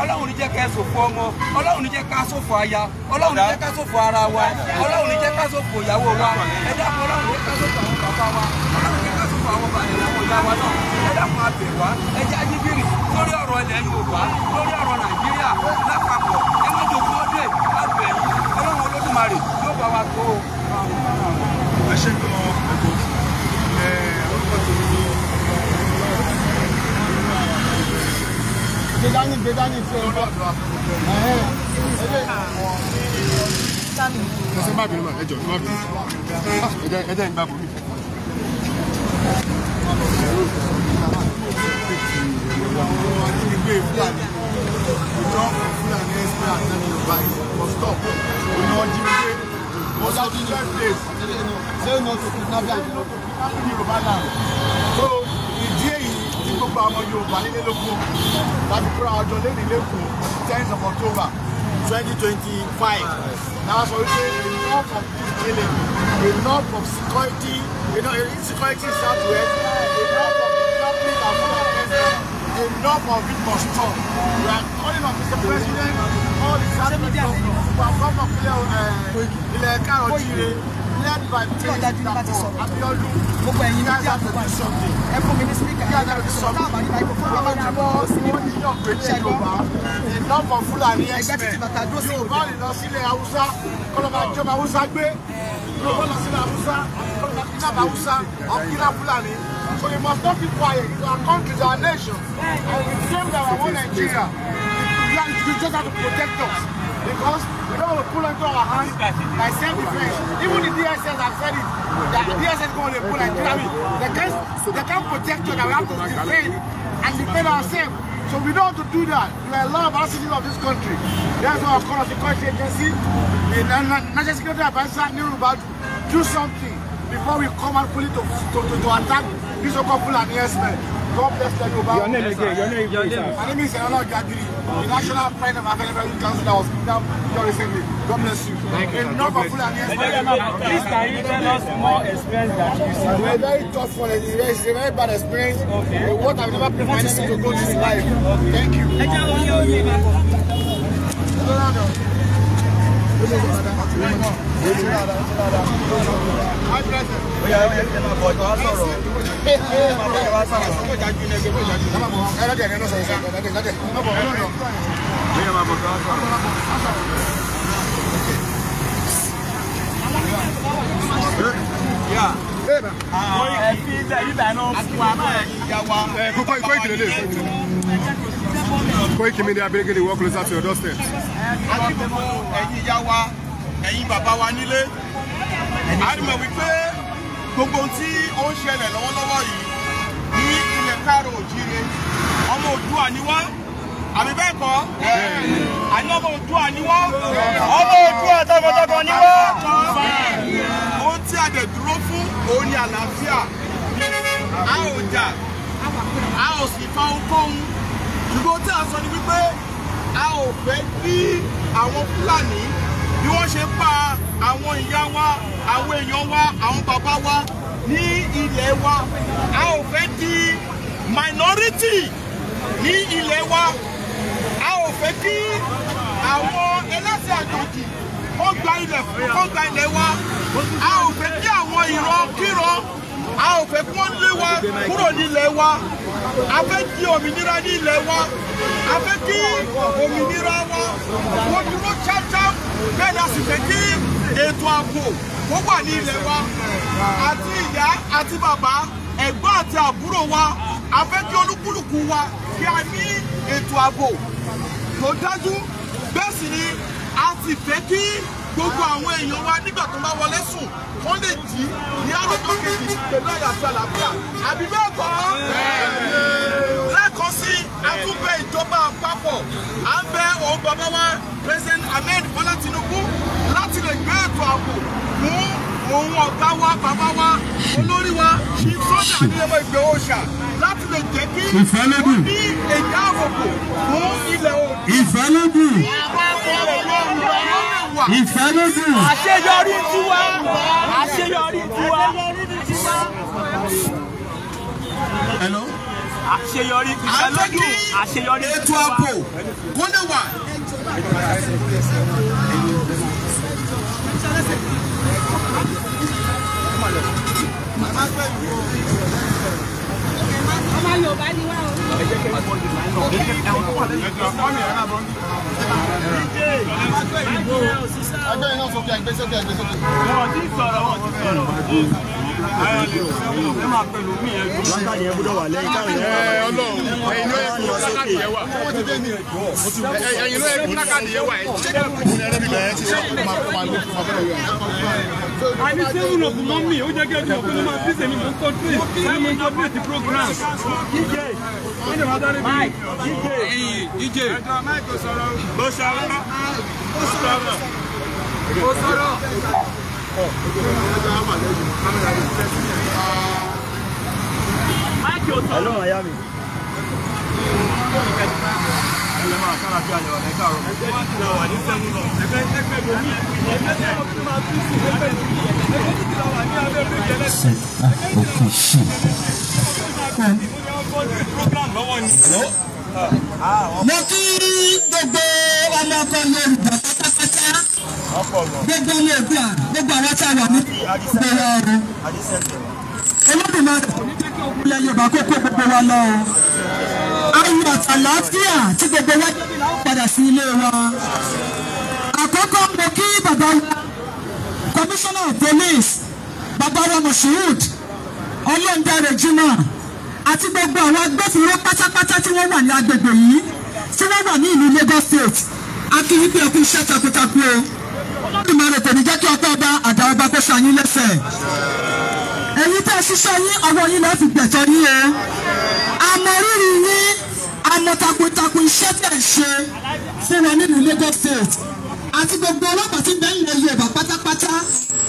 Ọlọ́run ní jẹ́ ká ṣòfò ọmọ, Ọlọ́run ní jẹ́ ká ṣòfò aya, Ọlọ́run ní jẹ́ ká ṣòfò ara wa, Ọlọ́run ní jẹ́ ká ṣòfò ìyàwó wa. Ẹ dákun, Ọlọ́run ní jẹ́ ká ṣòfò àwọn bàbá wa, Ọlọ́run ní jẹ́ ká ṣòfò àwọn bàbá ìyá wa náà. Ẹ dákun, a bẹ̀ wá, ẹ jẹ́ ajíbìrì lórí ọ̀rọ̀ ilẹ̀ Yorùbá, lórí ọ̀rọ̀ Nàìjíríà lápapọ̀. Ẹ má jòkó dé, a bẹ̀ yín. Ọlọ́run Olódùmarè yóò bá wa tó o. Ẹ ṣe gan-an, orúkọ tèmi ni Gbedani tí ó bá Ẹ má bínú mà, ẹ jọ̀ọ́, ẹ má bínú. Ẹ jẹ́ ń gbà bòmí. Ajínigbé Fúlàní, ìjọ Fúlàní ẹ̀sìn àtẹnu Yorùbá must stop. Òní wọ́n jí mi gbé. Wọ́n sọ 12 days. Say no to kidnapping. Kidnapping Yorùbá land. So ìdí èyí tí gbogbo àwọn Yorùbá nílé lóko láti kóra ọjọ́ lẹ́nu lẹ́kọ̀ọ́, 10th of October 2025. Náà sọ wípé enough of this killing, enough of security, insecurity in South West, enough of kidnapping and Fulani herdsmen, enough of it must stop. We are calling on Mr. President, all the South West governors, who are governor of ilẹ̀ Káàrọ̀ Jíire, led by President Dapò Abiodun. Gbogbo ẹ̀yin You guys media have to tó wà, do something. ẹ fún mi ní speaker. You guys have to do something. Táàbà ní microphone, Àwọn tí wọ́n níyàn pé ní Yorùbá, enough of Fulani Ẹgbẹ́ títí herdsmen. bàtà dúró sí. Yorùbá lè lọ sílẹ̀ Haúsá, kọ́lọ́ máa jọba Haúsá gbé. Yorùbá lọ sílẹ̀ Haúsá, kọ́lọ́ máa kidnap Haúsá or kidnap Fulani. So we must not keep quiet. It's our country, it's our nation. And we claim that we want Nigeria. You just have to protect us, because we don't want to pull into our hands by self-defense. Even the DSS have said it. That the DSS going to pull Nigeria. I mean, they can't protect us. That we have to defend and defend ourselves. So we don't have to do that. There are a lot of our citizens of this country. That's why our call on security agency, the National Security Advisor, Nuhu Ribadu, do something before we come out fully to attack this so-called Fulani herdsmen. God bless the Yoruba. Your name again, your name, please, sir. My name is Eniola Jagiri, the national president of Afenifere Youth Council that was kidnapped just recently. God bless you. Thank you, sir. Enough God of bless Fulani herdsmen. Please, can you tell us more experience that you see? It's a very tough one. It's a very bad experience. Okay. What I've never prepared my enemy to go through in life. Thank you. Ẹ jẹ́ oyè oyè máa bọ̀. My president. Bóyá máa bọ̀ kí wọ́n sọ̀rọ̀. Ẹ fi ilẹ̀ ibà náà fún wa máa yà wá. Ẹ kó Koiki lélẹ̀. Koiki Media, bringing the work closer to your doorstep. Àti gbogbo ẹ̀yin ìyá wa, ẹ̀yin bàbá wa nílé. A rí mọ̀ wípé gbogbo ohun tí ó ń ṣẹlẹ̀ lọ́wọ́lọ́wọ́ yìí ní ilẹ̀ Káàrọ̀ Òjíire, ọmọ Oòduà ni wá. Àbí bẹ́ẹ̀ kọ́? Àní ọmọ Oòduà ni wá. Ọmọ Oòduà tọkàntọkàn ni wá. Ohun tí a dẹ̀ dúró fún òun ni àlàáfíà. A ò jà, a ò sì fa ohunkóhun. Ṣùgbọ́n tí a sọ ni wípé a ò fẹ́ bí àwọn Fúlàní bí wọ́n ṣe pa àwọn ìyá wa, àwọn èèyàn wa, àwọn bàbá wa ní ilẹ̀ wa. A ò fẹ́ di minority ní ilẹ̀ wa. A ò fẹ́ kí àwọn ẹlẹ́sìn àjòjì kó gba ilẹ̀, kó gba ilẹ̀ wa. A ò fẹ́ kí àwọn ìran kíran, a ò fẹ́ kí wọ́n lé wa kúrò nílẹ̀ wa. A fẹ́ di òmìnira ní ilẹ̀ wa. A fẹ́ kí òmìnira wa kó dúró ṣáṣá. Bẹ́ẹ̀ ni a sì fẹ́ kí ètò ààbò kó wà ní ilẹ̀ wa. Àti ìyá àti bàbá, ẹ̀gbọ́n àti àbúrò wa, a fẹ́ kí olúkúlùkù wa kí a ní ètò ààbò tó dájú. Bẹ́ẹ̀ sì ni a sì fẹ́ kí gbogbo àwọn èèyàn wa, nígbà tó bá wọlé sùn, wọ́n lè jí ní àròjọ kejì pẹ̀lú àyàfi àlàáfíà. Àbí bẹ́ẹ̀ kọ́? Lẹ́ẹ̀kan sí, a tún bẹ ìjọba àpapọ̀, à ń bẹ òun bàbá wa, President Ahmed Bola Tinubu, láti lè gbé ètò ààbò fún òun ọ̀gá wa, bàbá wa, olórí wa, Chief Sunday Adéyẹmọ Ìgbòho Òòṣà, láti lè jẹ́ kí Ìfẹ́lódùn. ó ní ìdáàbòbò fún ilẹ̀ Oòduà. Ìfẹ́lódùn. Ilẹ̀ Yorùbá ló lè wà. Ìfẹ́lódùn. Àṣeyọrí tiwa, àṣeyọrí tiwa. Hello. Àṣeyọrí À ń fẹ́ ìfẹ́lódùn kí àṣeyọrí ètò ààbò kó lè wà. Ọmọ Yorùbá ni wá o. Ẹgbẹ́ iná sókè, ẹgbẹ́ sókè, ẹgbẹ́ sókè. Wọ́n ti sọ̀rọ̀, wọ́n ti sọ̀rọ̀. Ẹ Ọlọ́run, ẹ̀yin ló yẹ kí plákàdì yẹn wà. Ẹ̀yin ló yẹ kí plákàdì yẹn wà. Àní sẹ́wọ̀n ògùn mọ́ mi, ó jẹ́ kí ẹ̀dùn ọ̀gbìn ló máa fi sèmi mò ń kọ́ńtírì, láì mò ń kọ́ńtírì program. DJ. Bó sọ̀rọ̀. Bó sọ̀rọ̀. Bó sọ̀rọ̀. Máìkì ò sọ̀rọ̀. Mo kí gbogbo ọmọ ọkọ Yorùbá pátápátá, gbogbo ọmọ Oòduà, gbogbo àwọn tí a wà ní ìbẹ̀rẹ̀ ọ̀run. Olódùmarè kò ní jẹ́ kí ogun ilẹ̀ Yorùbá kó kó gbogbo wa lọ o. Ayọ̀ àtàlàáfíà tí gbogbo wa débi la ó padà sí ilé wa. Àkọ́kọ́ mo kí bàbá wa Commissioner of Police, bàbá wa Moshood Ọlọ́ndàrẹ̀ Jimoh, àti gbogbo àwọn agbófinró pátápátá tí wọ́n wà ní agbègbè yìí, tí wọ́n wà ní ìlú Lagos State. A kí yín pé ẹ kú iṣẹ́ takuntakun o. Olódùmarè kò ní jẹ́ kí ọpẹ́ ọba àdá ọba kó ṣàyín lẹ́sẹ̀. Ẹ̀yin tẹ́ ẹ ṣiṣẹ́ yín, ọwọ́ yín lọ́ọ́ fi gbẹ̀tọ́ yín o. Àmọ́ rírì yín, àmọ́ takuntakun iṣẹ́ tẹ̀ ń ṣe fún wa nínú Lagos State. Àti gbogbo ọlọ́pàá tí ń bẹ nílẹ̀ Yorùbá pátápátá,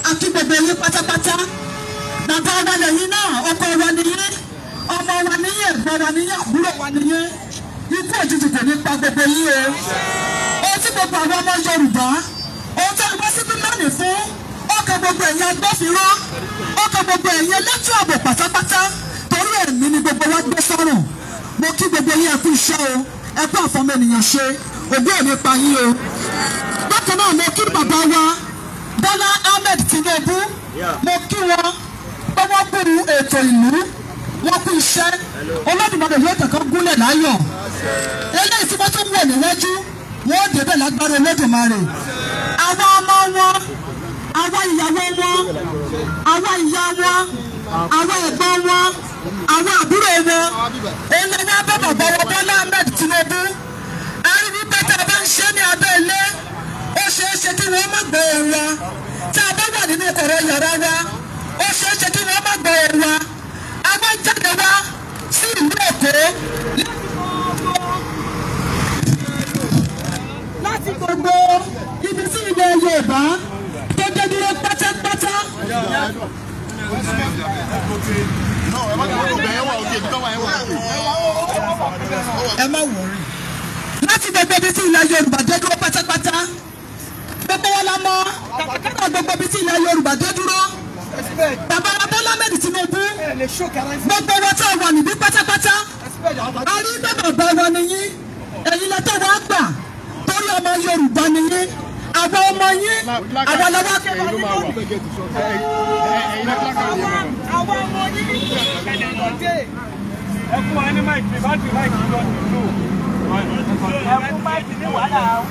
àti gbogbo yín pátápátá. Bàbá wa lẹ́yìn náà, ọkọ wa nìyẹn, ọmọ wa nìyẹn, ẹ̀gbọ́n wa nìyẹn, àbúrò wa nìyẹn. Ikú òjijì kò ní pa gbogbo yín o. Ohun tí gbogbo àwọn ọmọ Yorùbá, ohun tí a wá síbí lónìí fún, ó kan gbogbo ẹ̀yin agbófinró, ó kan gbogbo ẹ̀yin elétò ààbò pátápátá, torí ẹ̀mí ni gbogbo wa gbé sọ́rùn. Mo kí gbogbo yín, ẹ kú iṣẹ́ o, ẹ kú àfọmọ ènìyàn ṣe, ògbó ò ní pa yín o. Bákan náà mo kí bàbá wa Bọ́lá Ahmed Tinubu, mo kí wọn pé wọ́n kú ètò ìlú, wọ́n kú iṣẹ́. Olódùmarè yóò kẹ̀kọ́ gúnlẹ̀ láyọ̀. Eléyìí tí wọ́n tún wọ̀ níwájú, wọ́n ó débẹ̀ lágbára Olódùmarè. Àwa ọmọ wọn, àwa ìyàwó wọn, àwa ìyá wọn, àwa ẹ̀gbọ́n wọn, àwa àbúrò wọn, òun ni wọ́n bá bàbá wọn Bọ́lá Ahmed Tinubu. A rí wípé tá a bá ń ṣe ní abẹ́ ilé, ó ṣeé ṣe kí wọ́n má gbọ́ ohùn wa. Tá a bá wà nínú kọ̀rọ̀ yàrá wa, ó ṣeé ṣe kí wọ́n má gbọ́ ohùn wa. A máa ń jáde wá sí ìlú Èkó láti gbogbo ibi tí ilẹ̀ Yorùbá tó dé dúró pátápátá. Ẹ má wọrí. Láti gbogbo ibi tí ilẹ̀ Yorùbá dé dúró pátápátá, gbogbo wa la mọ̀ kàkàkàrà gbogbo ibi tí ilẹ̀ Yorùbá dé dúró. Bàbá wa Bọ́lá Ahmed Tinubu, gbogbo wa tá a wà níbí pátápátá, a rí pé bàbá wa nìyí, ẹ̀yin lẹ́tọ̀ wa gbà, torí ọmọ Yorùbá nìyí, àwọn ọmọ yín, àwọn lọ́wọ́ Ẹ̀yin ló máa wà. Ẹ̀yin ló plákàdì yẹn máa wà. Àwọn ọmọ yín Ẹ fún wa ní máìkì, bátìrì máìkì lọ sí ìlú. Ẹ fún máìkì ní wàhálà o.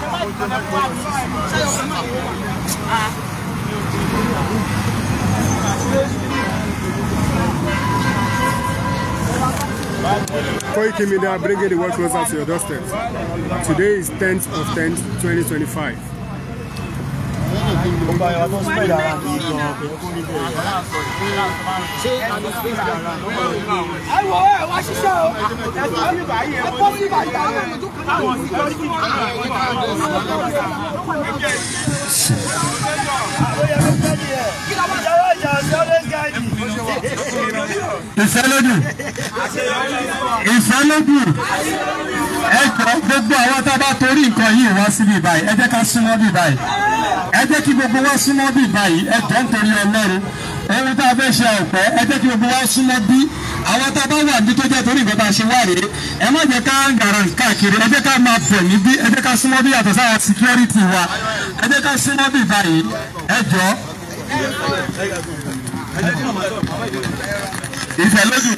Ṣé máìkì kan fún wa ní? Koiki Media, bringing the world closer to your doorstep. Today is 10th of 10th, 2025. Ẹ wọ ẹ wá ṣiṣẹ́ o. Ẹ bọ́ sí bàtà. Ìfẹ́lódùn, ìfẹ́lódùn, ẹ jọ gbogbo àwọn tá a bá torí nǹkan yìí wá síbí báyìí, ẹ jẹ́ ká súnmọ́ bí báyìí, ẹ jẹ́ kí gbogbo wa súnmọ́ bí báyìí, ẹ jọ nítorí Ọlọ́run, ohun tá a fẹ́ ṣe ọ̀pẹ́, ẹ jẹ́ kí gbogbo wa súnmọ́ bí Àwọn tá a bá wà ní tó jẹ́ torí nǹkan tá a ṣe wá rèé, ẹ má jẹ́ ká gàrà káàkiri, ẹ jẹ́ ká máa bọ̀ níbí, ẹ jẹ́ ká súnmọ́ bí yàtọ̀ sára security wa, ẹ jẹ́ ká súnmọ́ bí báyìí, ẹ jọ. Ìfẹ́ lójú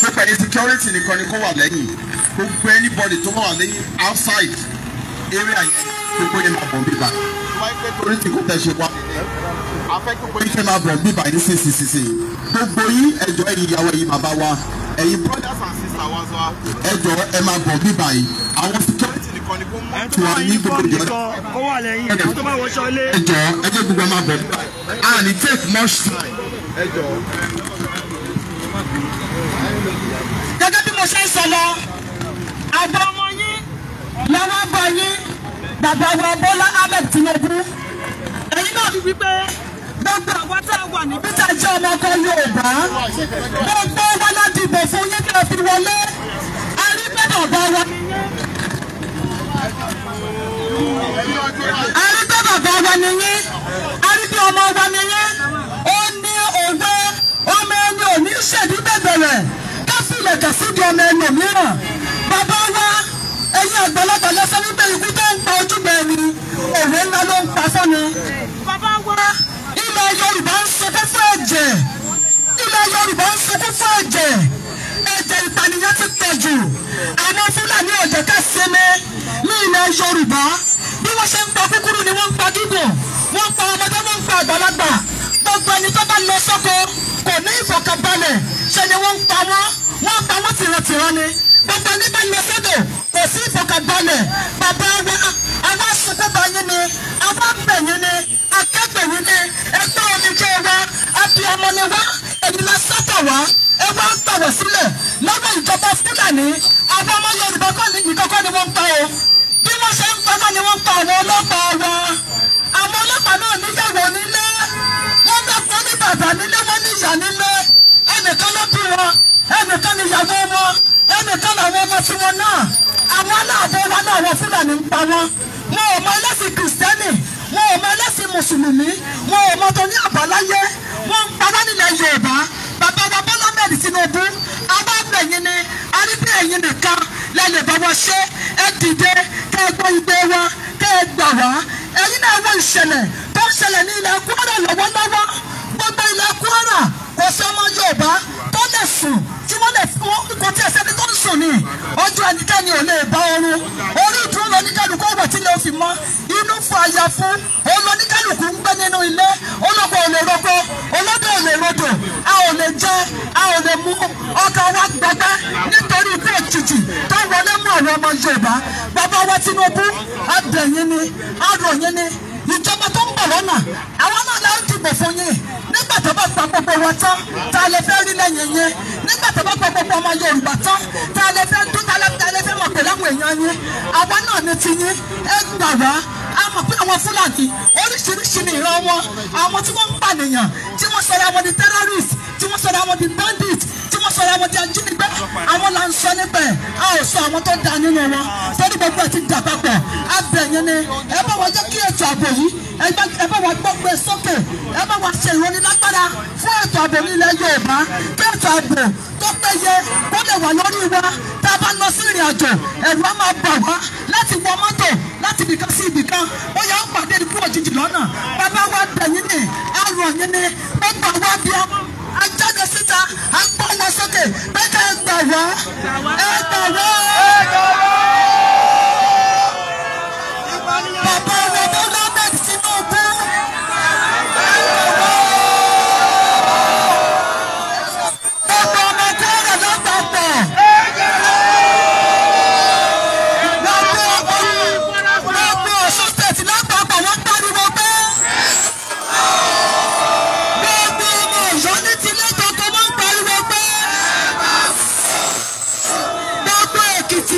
pípẹ́ ní security nìkan ni kó wà lẹ́yìn, gbogbo anybody tó wà lẹ́yìn outside area yẹn gbogbo yẹn máa bọ̀ bíbá torí tí kò tẹ̀ ṣe wá gbogbo yín fẹ́ máa bọ̀ bíbá yín sísìsìsì gbogbo yín ẹjọ́ ẹ̀yin ìyàwó ẹ̀yin bàbá wa ẹ̀yin brothers and sisters wa sọ ẹjọ́ ẹ máa bọ̀ bíbá yìí àwọn security nìkan ni kó mú tó wà ní gbogbo ìjọ kó wà lẹ́yìn ẹjọ́ tó bá wọṣọ ilé ẹjọ́ ẹjọ́ gbogbo ẹ máa bọ̀ bíbá yìí and it take much time ẹjọ́. Gẹ́gẹ́ bí mo ṣe ń sọ lọ, àgbà ọmọ yín lọ́wọ́ bọ̀ yín, bàbá wa Bọ́lá Ahmed Tinubu. Ẹ̀yin náà rí wípé gbogbo àwa tá a wà níbí tá a jẹ́ ọmọ ọkọ Yorùbá, gbogbo wa la dìbò fún yín kí ẹ fi wọlé. A rí pé bàbá wa ni yín. A rí pé bàbá wa ni yín. A rí pé ọmọ wa ni yín. Ó ní òwe ọmọ ẹni ò ní ṣèdí bẹ̀bẹ̀rẹ̀ káfílẹ̀ kàsídìí ọmọ ẹni mìíràn. Bàbá wa ẹ̀yin àgbàlagbà lọ sọ wípé ikú tó ń pa ojúgbà ẹni òwe ńlá ló ń pa fọ́ni. Bàbá wa ilẹ̀ Yorùbá ń sunkún fún ẹ̀jẹ̀, ilẹ̀ Yorùbá ń sunkún fún ẹ̀jẹ̀, ẹ̀jẹ̀ ìpànìyàn ti pọ̀ jù. Àwọn Fúlàní ò jẹ́ ká sinmi ní ilẹ̀ Yorùbá. Bí wọ́n ṣe ń pa kúkúrú ni wọ́n ń pa gígùn, wọ́n ń pa ọmọdé, wọ́n ń pa àgbàlagbà. Gbogbo ẹni tó bá lọ sóko kò ní ìfọ̀kànbalẹ̀, ṣe ni wọ́n ń pa wọ́n, wọ́n ń pa wọ́n tìrantìran ni. Gbogbo ẹni bá lọ sódò kò sí ìfọ̀kànbalẹ̀. Bàbá wa àwa sunkún bá yín ni, àwa bẹ̀ yín ni, akẹ́gbẹ̀ yín ni, ẹgbẹ́ omijé wa, abiyamọ ni wá, èyí la sátọ̀ wá, ẹ wá ń tọ̀wọ̀ sílẹ̀ lọ́wọ́ ìjọba Fúlàní. Àwọn ọmọ Yorùbá kọ́ ni ìkọ́kọ́ ni wọ́n ń pa o. Bí wọ́n ṣe ń pa náà ni wọ́n ń pa àwọn ọlọ́pàá wa. Àwọn ọlọ́pàá náà níyàwó nílé, wọ́n bá fún ní bàbá nílé, wọ́n ní ìyá nílé. Ẹnìkan ló bí wọn, ẹnìkan ní ìyàwó wọn, ẹnìkan làwọn ọmọ tí wọn náà. Àwọn aláàbọ̀ wa náà àwọn Fúlàní ń pa wọn. Wọn ò mọ ẹlẹ́sìn Kìrìsìtẹ́nì, wọn ò mọ ẹlẹ́sìn Mùsùlùmí, wọn ò mọ tó ní àbáláyé. Wọ́n ń pa wọ́n nílẹ̀ Yorùbá. Bàbá wa Bọ́lá Ahmed Tinubu, àwa bẹ̀ yín ni, a rí bí ẹ̀yin nìkan lẹ lè bá wa ṣe. Ẹ dìde kẹ́ ẹ gbọ́ igbe wa, kẹ́ ẹ gbà wá. Ẹ̀yin náà wọ ìṣẹ̀lẹ̀ tó ń ṣẹlẹ̀ ní ilẹ̀ Kwara lọ́wọ́lọ́wọ́. Gbogbo ilẹ̀ Kwara kò sí ọmọ Yorùbá tó lè sùn tí wọ́n lè fún kò tí ẹsẹ̀ tó ń sùn ní ọjọ́ ẹnikẹ́ni ò lè bá oorun. Orí ìdúró lóníkàlùkù ọ̀wọ̀ tí lè fi mọ́ inú fún aya fún òun lóníkàlùkù ń gbé nínú ilé. Olóko ò lè roko, olódò ò lè rodò, a ò lè jẹ, a ò lè mú, ọkàn wa gbọgbẹ́ nítorí ikú òjijì tó wọlé mú àwọn ọmọ Yorùbá. Bàbá wa Tinubu, a bẹ̀ yín ni, a rọ̀ yín ni, ìjọba tó ń bọ̀ lọ́nà àwọn náà la ń dìbò fún yín. Nígbà tó bá pa gbogbo wa tán, ta lè fẹ́ rí lẹ́yìn yín? Nígbà tó bá pa gbogbo ọmọ Yorùbá tán, ta lè fẹ́ dún, ta lè fẹ́ mọ̀ pẹ̀lú àwọn èèyàn yín? Àwa náà ní ti yín, ẹ gbà wá. A mọ̀ pé àwọn Fúlàní oríṣiríṣi ní ìran wọn, àwọn tí wọ́n ń pànìyàn, tí wọ́n sọ̀rọ̀ àwọn di terrorist, tí wọ́n sọ̀rọ̀ àwọn di bandit, tí wọ́n sọ̀rọ̀ àwọn di ajínigbé, àwọn là ń sọ níbẹ̀. A ò sọ àwọn tó da nínú wọn, torí gbogbo ẹ̀ ti dà papọ̀. A bẹ̀ yín ni, ẹ bá wa jẹ́ kí ètò ààbò yìí, ẹ bá wa gbọ́gbé sókè, ẹ bá wa ṣe ìrónilágbára fún ètò ààbò nílẹ̀ Yorùbá, kí ètò ààbò tó péye kó lè wà lórí wa. Tá a bá lọ sí ìrìn àjò, ẹ̀rù á máa bà wá láti wọ mọ́tò láti ibìkan sí ibìkan, ó yà ó pàdé ikú òjijì lọ́nà. Bàbá wa bẹ̀ yín ni, a rọ̀ yín ni, gbogbo àwa bí ọmọ a jáde síta, a gbọ́ wọn sókè, pé ká ẹ gbà wá, ẹ gbà wá. Bàbá wa Bọ́lá Ahmed Tinubu, ẹ gbà wá. Gbogbo ọmọ Kwara lápapọ̀. Gbogbo Ọ̀ṣun state lápapọ̀ wọ́n pariwo pé gbogbo ọmọ Ọ̀yọ́ ní tilé tuntun wọ́n pariwo pé gbogbo Èkìtì.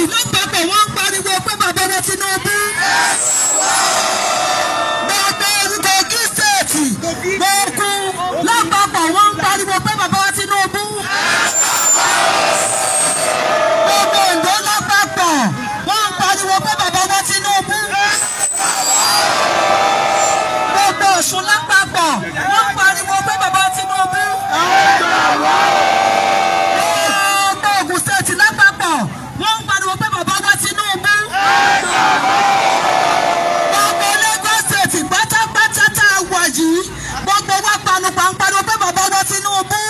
Apanupọ̀ ń pariwo pé bàbá wa Tinubu.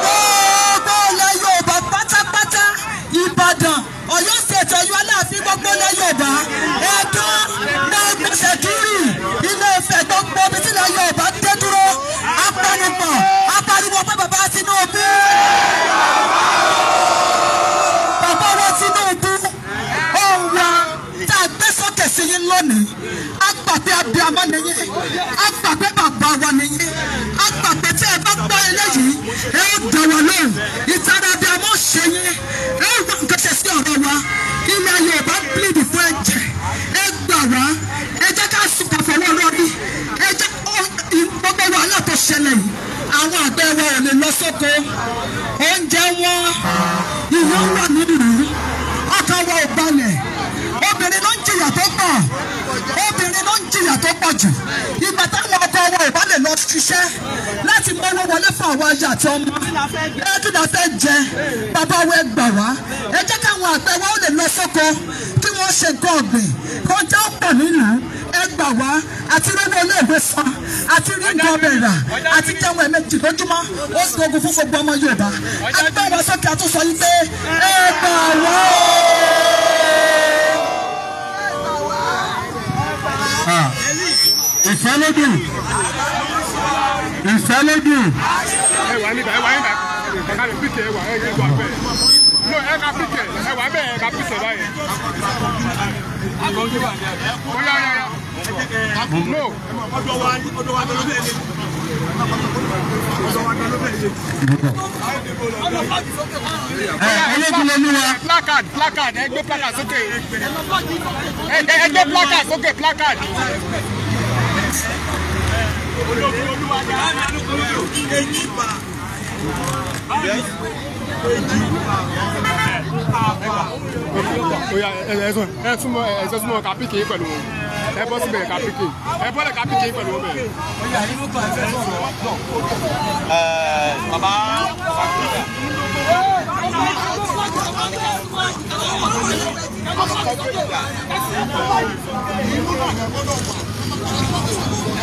Gbogbo ilẹ̀ Yorùbá pátápátá, Ìbàdàn, Ọ̀yọ́ State, Ọ̀yọ́ Aláàfin, gbogbo ilẹ̀ Yorùbá, Ẹdó, gbogbo Ṣẹ̀kírì, Ilé Ifẹ̀, gbogbo ibi tí ilẹ̀ Yorùbá dé dúró. Apanupọ̀ apariwo pé bàbá Tinubu. Bàbá wa Tinubu, ohùn wa tá a gbé sókè sí yín lónìí. A gbà pé abiyamọ nìyí, a gbà pé bàbá wa nìyí, a gbà pé tí ẹ bá gbọ́ eléyìí, ẹ ó dá wa lóhùn. Ìtara abiyamọ ṣe yín, ẹ ó wá nǹkan ṣe sí ọ̀rọ̀ wa. Ilẹ̀ Yorùbá ń bílíìdì fún ẹ̀jẹ̀. Ẹ gbà wá, ẹ jẹ́ ká sùn kàfọwọ́ lórí. Ẹ jẹ́ gbogbo wàhálà tó ṣẹlẹ̀ yìí, àwọn àgbẹ̀ wa ò lè lọ sóko, oúnjẹ wọn, ìyà wà nílùú, ọkàn wa ò balẹ̀. Obìnrin ló ń jìyà tó pọ̀, obìnrin ló ń jìyà tó pọ̀ jù. Ìgbà táwọn ọkọ wa ò bá lè lọ ṣiṣẹ́ láti mọ́wọ́ wọlé fún àwọn aya àti ọmọ, ẹ kí la fẹ́ jẹ? Bàbá wa ẹ gbà wá, ẹ jẹ́ káwọn àgbẹ̀ wa ó lè lọ sóko kí wọ́n ṣe nǹkan ọ̀gbìn, kó jẹ́ ó pọ̀ nílùú. Ẹ gbà wá, àti rówó iléèwé san, àti rí nǹkan ọbẹ̀ rà, àti jẹun ẹ̀mejì lójúmọ́, ó dogun fún gbogbo ọmọ Yorùbá. A gbé wa sókè, àtúnṣe yìí pé ẹ gbà wá o. Ìfẹ́lódùn, Ìfẹ́lódùn. Ẹ wà níbẹ̀, ẹ wà níbẹ̀, ẹ ká lè píkẹ̀, ẹ wà, ẹ wà bẹ́ẹ̀. No, ẹ ká píkẹ̀, ẹ wà bẹ́ẹ̀, ẹ ká píkẹ̀ báyìí. Oya, oya, oya. No. Placard, placard, ẹ gbé placard sókè. Ẹ gbé placard sókè, placard. Oya, ẹ súnmọ́, ẹ súnmọ́ ká píkì pẹ̀lú wọn. Ẹ bọ́ síbẹ̀ ká píkì. Ẹ bọ́lẹ̀ ká píkì pẹ̀lú wọn bẹ́ẹ̀. Bàbá.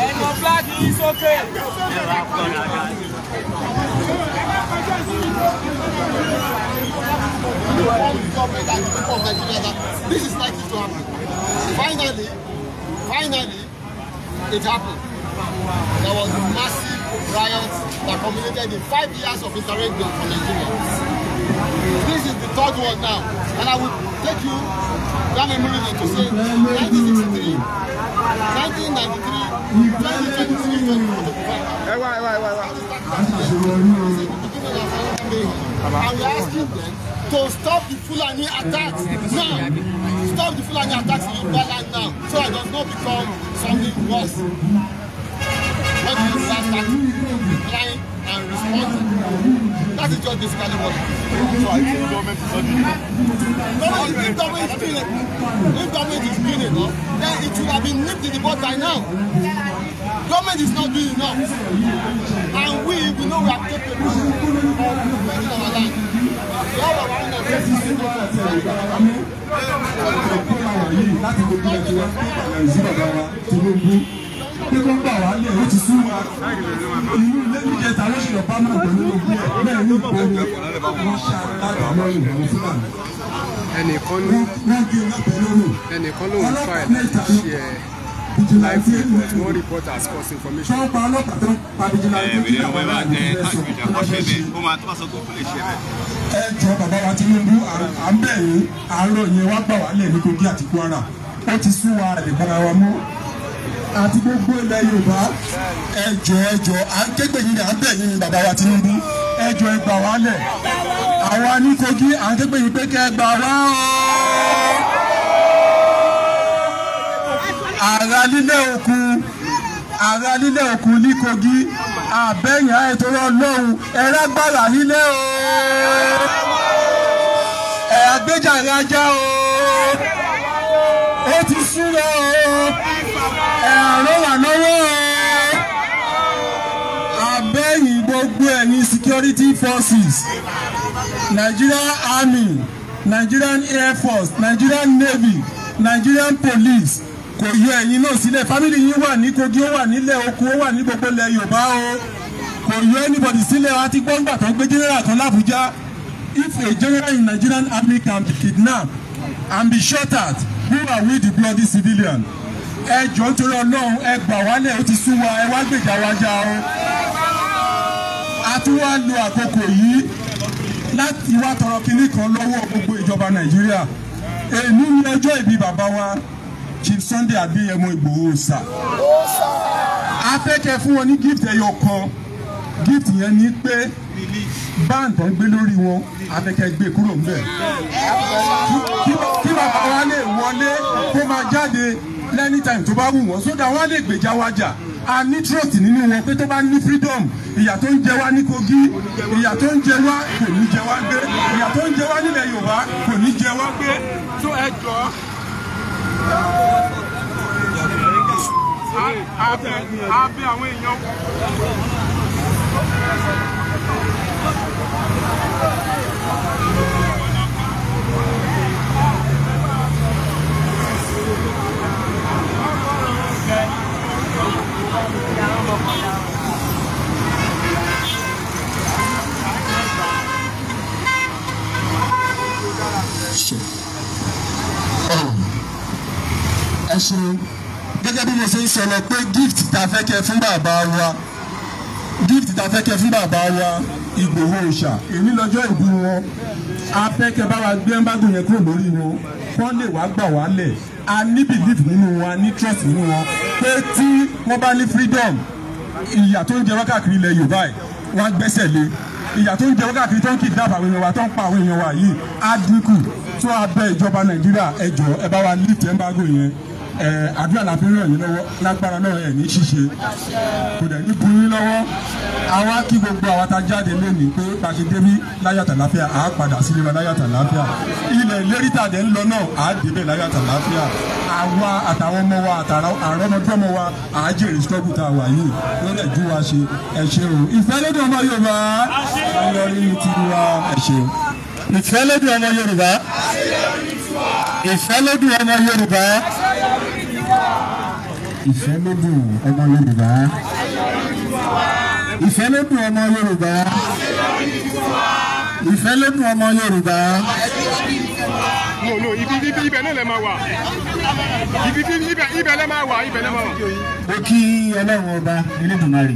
Ẹnu fúláàgì yìí sókè. This is likely to happen. Finally, finally, it happened. There was massive riots that culminated in 5 years of interregnum for Nigeria. This is the third one now, and I will take you down memory lane to say 1963, 1993, 2023, 2025. And we are asking them to stop the Fulani attacks now. Stop the Fulani attacks in Yoruba land now, so it does not become something worse. When the Yoruba start replying and responding, that is just basically what it is. So I think government is not doing enough. If government is doing it, if government is doing enough, then it should have been nipped in the bud by now. Government is not doing enough, and we know we are capable of defending our land. We have our own ancestors. Pé kó ń gbà wá lẹ̀ ó ti sú wa, irú ilé ìjẹta ló ṣe lọ bá náà pẹ̀lú ogun ẹ̀ bẹ́ẹ̀ ní ìgboro wọ́n ṣàlàyé lọ́rùn àwọn Fúlàní. Ẹnìkan ní wọ́n gé lábẹ́ lọ́rùn. Ẹnìkan lòun file share live report, one report as false information. Tó ń pa ọlọ́pàá tó ń pa vigilante tí àwọn aráàlú fẹ́ sọ Ó ṣe bẹ́ẹ̀, ó máa tó bá sọ pé ó lè ṣe bẹ́ẹ̀. Ẹ jọ bàbá wa Tinubu, à ń bẹ̀ yín, à ń rọ̀ yín, wá gbà wá lẹ̀ ní Kogi àti Kwara. Ó ti sú wa, lè bára wa mú àti gbogbo ilẹ̀ Yorùbá. Ẹ jọ̀ọ́, ẹ jọ̀ọ́, à ń kégbè yín ni, à ń bẹ̀ yín ni bàbá wa Tinubu. Ẹ jọ̀ọ́, ẹ gbà wá lẹ̀. Àwa ní Kogi à ń kégbè yín pé kẹ́ ẹ gbà wá o. Àrà lílẹ̀ òkun, àrà lílẹ̀ òkun ní Kogi, àbẹ̀yìn àìtọ́rọ̀ Ọlọ́run, ẹ rágbára lílẹ̀ o. Ẹ àgbéjàre ajá o. Ó ti súra o. Ẹ àrọ́ wà lọ́wọ́ o. Àbẹ̀yìn gbogbo ẹ̀yin security forces, Nigerian Army, Nigerian Air Force, Nigerian Navy, Nigerian Police, Kò yọ ẹ̀yin náà sílẹ̀. Family yín wà ní Kogi, ó wà nílẹ̀ oko, ó wà ní gbogbo ilẹ̀ Yorùbá o. Kò yọ anybody sílẹ̀. Wa ti gbọ́ngbà tó ń gbé general kan l'Abuja. If a general in Nigerian army can be kidnapped and be shot at, who are we the bloody civilian? Ẹ jọ̀ọ́ nítorí Ọlọ́run, ẹ gbà wálẹ̀, ó ti sú wa, ẹ wá gbèjà wa jà o. A tún wá lo àkókò yìí láti wá tọrọ kinní kan lọ́wọ́ gbogbo ìjọba Nàìjíríà. Èmi ní ọjọ́ ìbí bàbá wa Chief Sunday Adéyẹmọ Ìgbòho Òòṣà. A fẹ́ kẹ́ fún wọn ní gift ẹyọ kan. Gift yẹn ni pé báńkì tó ń gbé lórí wọn, a fẹ́ kẹ́ gbé kúrò ńbẹ̀. Kí bàbá wa lè wọlé kó máa jáde anytime tó bá wù wọ́n, sódà wọ́n lè gbèjà wa jà. A ní trust nínú wọn pé tó bá ní freedom, ìyà tó ń jẹ wá ní Kogi, ìyà tó ń jẹ wá kò ní jẹ wá gbé, ìyà tó ń jẹ wá nílẹ̀ Yorùbá kò ní jẹ wá gbé. Tó ẹ jọ. A bẹ̀ àwọn èèyàn. Ẹ ṣeun. Gẹ́gẹ́ bí mo ṣe ń sọ lọ pé gift tá a fẹ́ kẹ́ fún bàbá wa, gift tá a fẹ́ kẹ́ fún bàbá wa Ìgbòho Òòṣà, èmi lọ́jọ́ ìbí wọn, a fẹ́ kẹ́ bá wa gbé embargo yẹn kúrò lórí wọn, kán lè wá gbà wá lẹ̀. A ní belief nínú wọn, a ní trust nínú wọn pé tí wọ́n bá ní freedom, ìyà tó ń jẹ wá káàkiri ilẹ̀ Yorùbá yìí wọ́n á gbẹ́sẹ̀ lé. Ìyà tó ń jẹ wá káàkiri tó ń kidnap àwọn èèyàn wa, tó ń pa àwọn èèyàn wa yìí á dínkù. Tó a bẹ̀ ìjọba Nàìjíríà, ẹ jọ̀ọ́ ẹ bá wa lift embargo yẹn. Àdúrà la fi ń ràn yín lọ́wọ́, lágbára náà ẹ̀ ní ṣíṣe, kò dẹ̀ ní bu yín lọ́wọ́. Àwa kí gbogbo àwa ta jáde lónìí pé bá a ṣe débí láyàtà láfíà, à á padà sílé wa láyàtà láfíà. Ilẹ̀ ìlérí tàdé ń lọ náà, à á débẹ̀ láyàtà láfíà. Àwa àtàwọn ọmọ wa àtàrà àrọ́mọdọ́mọ wa, à á jèrè struggle tá a wà yìí lórí ẹ̀jú wa ṣe. Ẹ ṣé o. Ìfẹ́ lódò ọmọ Yorùbá, lórí tiwa, ẹ ṣé. Ìfẹ́ lódò ọmọ Yorùbá, ìfẹ́ lódò ọmọ Yorùbá, ìfẹ́ lódò ọmọ Yorùbá, ìfẹ́ lódò ọmọ Yorùbá, ìfẹ́ lódò ọmọ Yorùbá. No, no, ibi ibẹ̀ náà lè máa wà. Ibi ibẹ̀ lè máa wà, ibẹ̀ lè máa wà. Mo kí Ọlọ́run ọba Elédùmarè,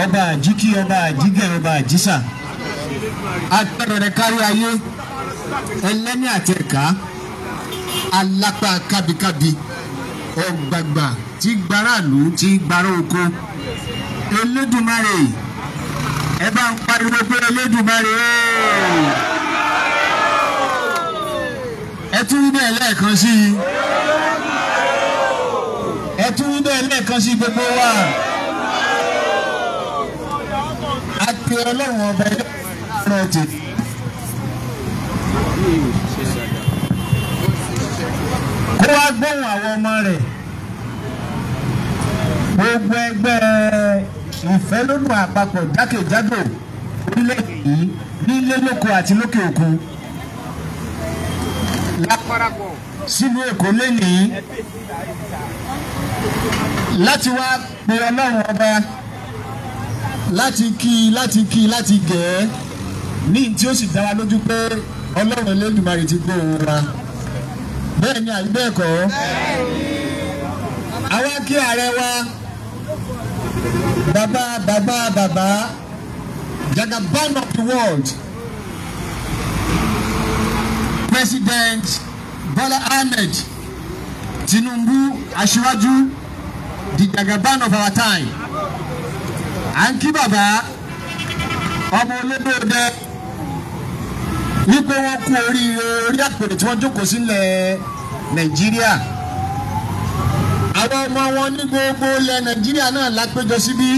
ọba àjíkí, ọba àjígẹ̀, ọba àjísà, agbẹ́rẹ̀rẹ̀ kárí ayé, ẹlẹ́ni àtẹ̀ká, alápá kábíkábí, ọ̀gbàgbà tí gbáràlú tí gbárà oko. Elédùmarè, ẹ bá ń pariwo pé Elédùmarè ooo. Ẹ tún wí bẹ́ẹ̀ lẹ́ẹ̀kan sí i. Ẹ tún wí bẹ́ẹ̀ lẹ́ẹ̀kan sí gbogbo wa. A pe Ọlọ́run ọba ẹlẹ́rọ tèmi. Kó wá gbóhùn àwọn ọmọ rẹ̀. Gbogbo ẹgbẹ́ ìfẹ́lódùn àpapọ̀ jákèjádò orílẹ̀-èdè yìí nílé lóko àti lókè òkun láparapọ̀ sílùú Èkó lénìí láti wá pe Ọlọ́run ọba, láti kí láti kí láti gẹ̀ ẹ́ ní tí ó sì dá wa lójú pé Ọlọ́run Elédùmarè ti gbọ́ òun wa. Bẹ́ẹ̀ ni àbí bẹ́ẹ̀ kọ́? Àwa kí ààrẹ wa, bàbá bàbá bàbá Jagaban of the world, President Bola Ahmed Tinubu Aṣíwájú, the Jagaban of our time. À ń kí bàbá ọmọ olódòdó wípé wọ́n kú oríire orí àpèrè tí wọ́n jókòó sílẹ̀ Nàìjíríà. Àwọn ọmọ wọn ní gbogbo ilẹ̀ Nàìjíríà náà lápéjọ síbí.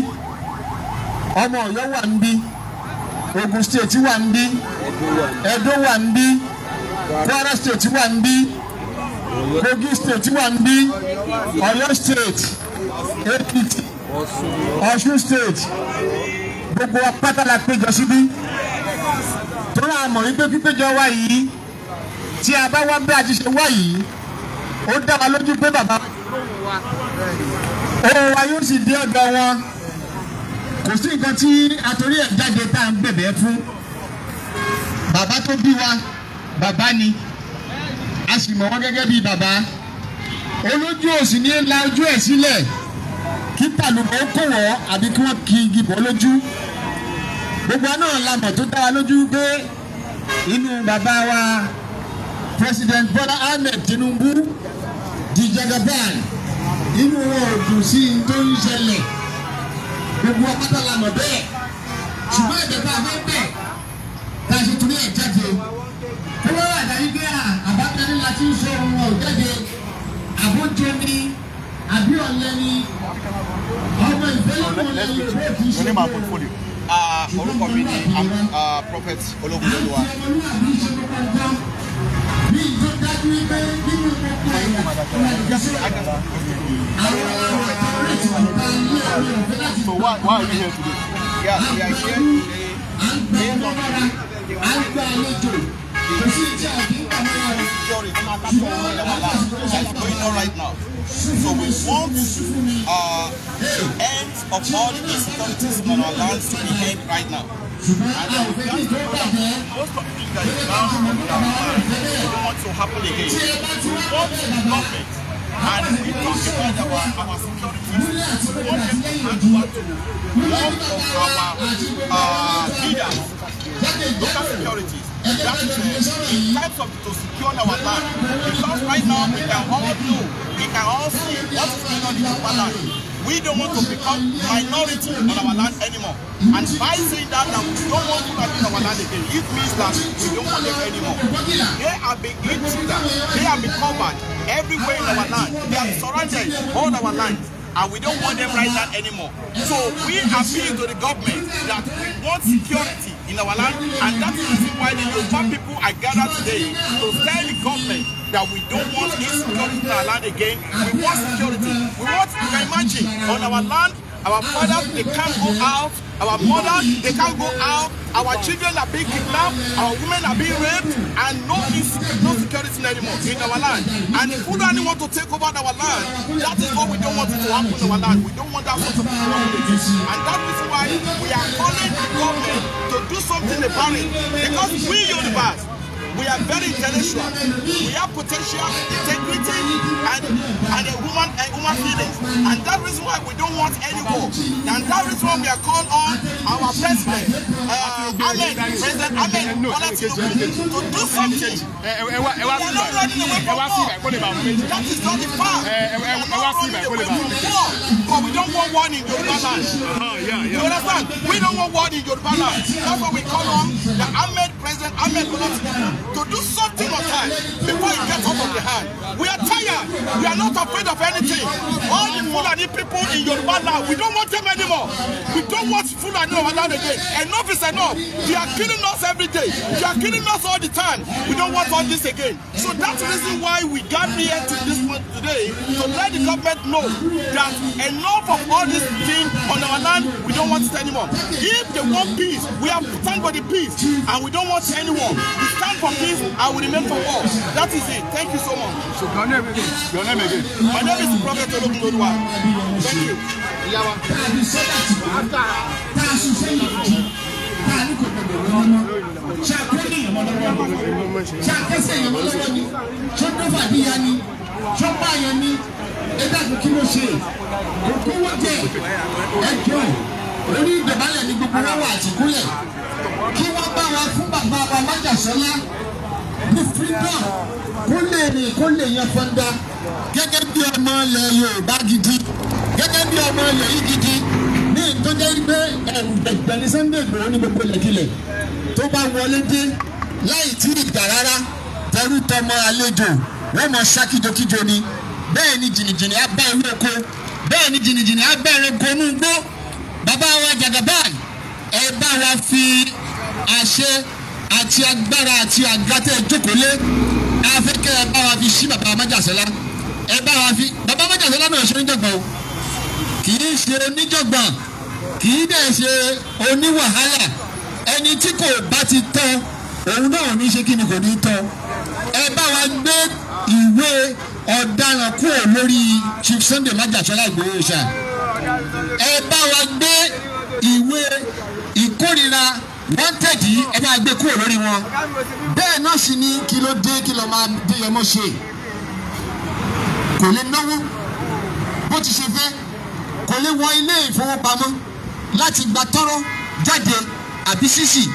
Ọmọ Ọ̀yọ́ wà níbí, Ogun State wà níbí, Edo wà níbí, Kwara State wà níbí, Kogi State wà níbí, Ọ̀yọ́ State, Ekiti, Ọ̀ṣun State, gbogbo wa pátá la péjọ síbí. Torí a mọ̀ wípé pípéjọ wa yìí, tí a bá wá bí a ti ṣe wá yìí, Ó dá wa lójú pé bàbá ohùn wa yóò sì dé ọ̀dọ̀ wọn. Kò sí nǹkan tí atorí ẹ̀ jáde tá à ń bẹ̀bẹ̀ fún. Bàbá tó bí wa, bàbá ni, a sì mọ̀ wọ́n gẹ́gẹ́ bí bàbá. Olójú òsì ní la ojú ẹ̀ sílẹ̀ kí tàlùbọ̀ kò wọ́ àbí kí wọ́n kí igi bọ́ lójú. Gbogbo náà la mọ̀ tó dá wa lójú pé inú bàbá wa President Bola Ahmed Tinubu di Jagaban, inú wọn ò dùn sí i tó ń ṣẹlẹ̀. Gbogbo apáta la mọ̀ bẹ́ẹ̀, ṣùgbọ́n ẹ̀bẹ̀ bá a fẹ́ bẹ̀ tá a ṣe torí ẹ̀ jáde. Kó wọ́n wà dájú pé àbájáde la ti ń sọ ohun ọ̀ jáde, àbójọ ni àbí ọ̀lẹ́ ni ọmọ ìfẹ́ lọ́wọ́ lẹ́yìn ìwé kì í ṣe é. Orúkọ mi ni Prophet Ológunlolúwa. So why are you here today? Yeah, we are here today based on the security that is going on right now. So we want the end of all the insecurities on our lands to be end right now. And we can't know that most of the things that is now on our land, we don't want to happen again. We want the government, and we talk about our securities. We want them to hand over to one of our leaders, local securities. That is in terms of to secure our land. Because right now we can all know, we can all see what is going on in our land. We don't want to become minority on our land anymore. And by saying that we don't want to have in our land again, it means that we don't want them anymore. They have been intruders. They have been covered everywhere in our land. They have surrounded all our land. And we don't want them right now anymore. So we appeal to the government that we want security in our land, and that is the reason why the Yoruba people are gathered today to tell the government that we don't want insecurity in our land again. We want security. We want, you can imagine, on our land, our fathers, they can't go out. Our mothers, they can't go out. Our children are being kidnapped. Our women are being raped. And no security anymore in our land. And if Fulani want to take over our land, that is what we don't want it to happen in our land. We don't want that sort of thing to happen again. And that is why we are calling the government to do something about it. Because we Yorubas, we are very intellectual. We have potential, integrity, and a human feelings. And that is why we don't want any war. And that is why we are called on our president, President Ahmed Bola Tinubu, to do something. We are not running away from war. That is not the fact. We are not running away from war. But we don't want war in Yoruba land. You understand? We don't want war in Yoruba land. That's why we call on the President Ahmed Bola Tinubu to do something on time before it gets out of the hand. We are tired. We are not afraid of anything. All the Fulani people in Yoruba land, we don't want them anymore. We don't want Fulani on our land again. Enough is enough. They are killing us every day. They are killing us all the time. We don't want all this again. So that's the reason why we got here to this point today, to let the government know that enough of all this thing on our land, we don't want it anymore. If they want peace, we have to stand for the peace, and we don't want anyone. We stand for peace and we remain for war. That is it. Thank you so much. So your name again. Your name again. My name is Prophet Ológunlolúwa. Thank you. Orí ìdọ̀bálẹ̀ ni gbogbo wa wà àtìkúlẹ̀ kí wọ́n bá wa fún bàbá wa Májàsọ́lá ní freedom kó lè rìn kó lè yan fọ́ndà gẹ́gẹ́ bí ọmọ ilẹ̀ Yorùbá gidi, gẹ́gẹ́ bí ọmọ ilẹ̀ yìí gidi, ní ìtọ́jẹ́ pé ẹ̀rù gbẹ̀gbẹ̀ ní Sunday Igboho ní gbogbo ilẹ̀kílẹ̀ tó bá wọlé dé láì tí ì gbà rárá, tẹrú tọmọ àlejò wọ́n mọ ṣá kíjokíjo ni. Bẹ́ẹ̀ ni jìnnìjìnnì á bá ewé oko, bẹ́ẹ̀ ni jìnnìjìnnì á bá ẹranko inú igbó. Bàbá wa Jagaban, ẹ bá wa fi àṣẹ àti agbára àti àgàtẹ̀ jókòó lé, afẹ́kẹ́ ẹ bá wa fi ṣí bàbá Májàsọ́lá, ẹ bá wa fi bàbá Májàsọ́lá náà ṣe oníjàngbọ̀n o, kì í ṣe oníjàngbọ̀n, kì í dẹ̀ ṣe oníwàhálà. Ẹni tí kò bá ti tọ́ òun náà ní ṣe kí ni kò ní tọ́. Ẹ bá wa gbé ìwé ọ̀daràn kúrò lórí Chief Sunday Májàsọ́lá Ìgbòho Òòṣà. Ẹ bá wa gbé ìwé ìkórìíra wanted yìí, ẹ bá gbé kúrò lórí wọn. Bẹ́ẹ̀ náà sì ni kí ló dé, kí ló máa dé yọmọ ṣe, kò lè náwó bó ti ṣe fẹ́, kò lè wọ ilé ìfowópamọ́ láti gba tọ́rọ́ jáde àbí sísì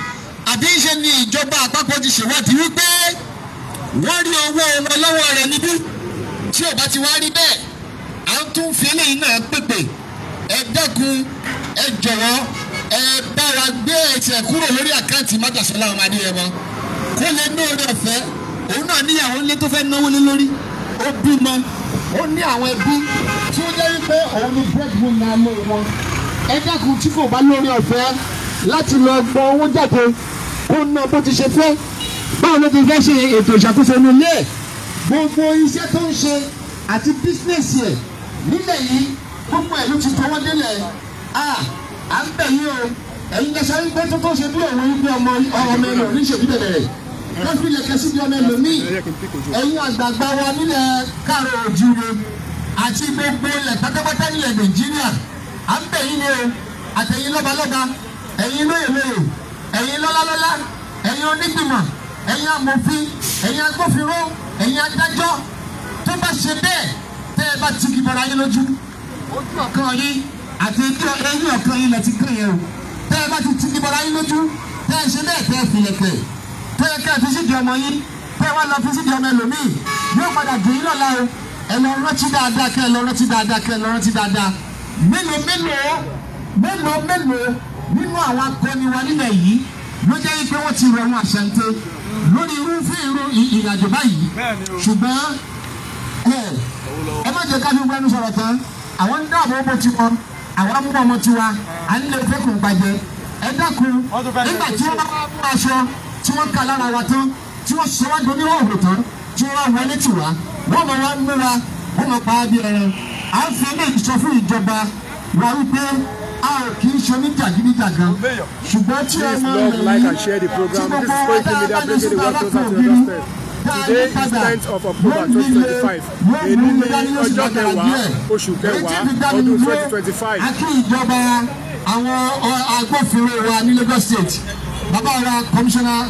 àbí ṣe ni ìjọba àpapọ̀ ti ṣèwádìí wípé wọ́n rí owó wọn lọ́wọ́ rẹ̀ níbí. Tí ò bá ti wá rí bẹ́ẹ̀, à ń tún fi eléyìí náà pèpè, ẹ dẹ́kun, ẹ jọ̀wọ́, ẹ bá wa gbé ẹsẹ̀ kúrò lórí àkáǹtì Májàsọ́lá ọmọ Adéyẹmọ kó lè ní oore ọ̀fẹ́. Òun náà níyàwó ńlé tó fẹ́ náwó lé lórí, ó bímọ, ó ní àwọn ẹbí tí ó jẹ́ wípé òun ni breadwinner lé wọn. Ẹ dákun, tí kò bá lórí ọ̀fẹ́ láti lọ gbọ́ owó jáde kó ná bó ti ṣe fẹ́, báwo ló ti fẹ́ ṣe ètò ìṣàkóso inú ilé ẹ̀? Gbogbo iṣẹ́ tó ń ṣe àti bísínẹ́sì ẹ̀ nílẹ̀ yìí, gbogbo ẹ̀ ló ti tọwọ́ délẹ̀. À ń bẹ̀ yín o, ẹ̀yin lẹ́sẹ̀ wípé tó tó ṣe bí òun wípé ọmọ ọmọ ẹlò oníṣègùn bẹ̀rẹ̀ wọ́n fi lẹ̀kẹ́ síbi ọmọ ẹlòmíì. Ẹ̀yin àgbààgbà wa nílẹ̀ káàrọ̀ òjúre àti gbogbo ilẹ̀ pátápátá nílẹ̀ Nàìjíríà, à ń bẹ̀ yín ni o, àtẹ̀yin lọ́balọ́ba, ẹ̀yin lóyèlóyè, ẹ̀yin lọ́lálọ́lá, ẹ̀yin onígbìmọ̀, ẹ̀yin amòfin, ẹ̀yin agbófinró, ẹ̀yin adájọ́, tó bá ṣe bẹ́ẹ̀ tẹ́ ẹ bá ti kí bọ́ra yín lójú, ojú ọ̀kan yín àti eyín ọ̀kan yín lẹ ti kàn yẹn o. Tẹ́ ẹ bá ti kí bọ́ra yín lójú, tẹ́ ẹ ṣe bẹ́ẹ̀ tẹ́ ẹ filẹ̀kẹ̀ tẹ́ ẹ kẹ́ ẹ fi sídìí ọmọ yín, tẹ́ ẹ wá lọ fi sídìí ọmọ ẹlòmíì, yóò padà dùn yín lọ́la o. Ẹ lọ rántí dáadáa, kẹ́ ẹ lọ rántí dáadáa, kẹ́ ẹ lọ rántí dáadáa. Mélòó mélòó mélòó mélòó nínú àwọn akọni wa nílẹ̀ yìí ló jẹ́ wípé wọ́n ti rọrùn àṣàǹtẹ̀ lórí irúfẹ́ irú ìrìnàjò báyìí. Ṣùgbọ́n ẹ má jẹ́ ká fi gbẹ́nu sọ̀rọ̀ tán, àwọn ń dáàbò bó tiwọn, àwọn amú ọmọ tiwa, à ń lè fẹ́kùn gbàjẹ́. Ẹ dákun, nígbà tí wọ́n bá mú aṣọ tí wọ́n kà lára wa tán, tí wọ́n sọ wá doní òòrùn tán, tí wọ́n wá wọlé tì wá, wọ́n mọ̀ wá múra, wọ́n mọ̀ pa á bí ẹran. À ń fi eléyìí sọ fún ìjọba wa wípé a ò kì í ṣe oníjàgídíjàgan, ṣùgbọ́n tí Please ọmọ love, rẹ̀ like yìí and share the tí program. This gbogbo is wa Koiki tá a Media bá ní bringing the síta world closer lápò to your ògiri doorstep. tá a Today yí is padà 10th of October yóò nílé 2025. yóò Èyí mú ní mi dání yóò sì ọjọ́ lágbára kẹwàá díẹ̀. oṣù Èyí tí kẹwàá fi dá mi ọdún dúró, 2025. a kí ìjọba àwọn agbófinró wa ní Lagos State, bàbá wa commissioner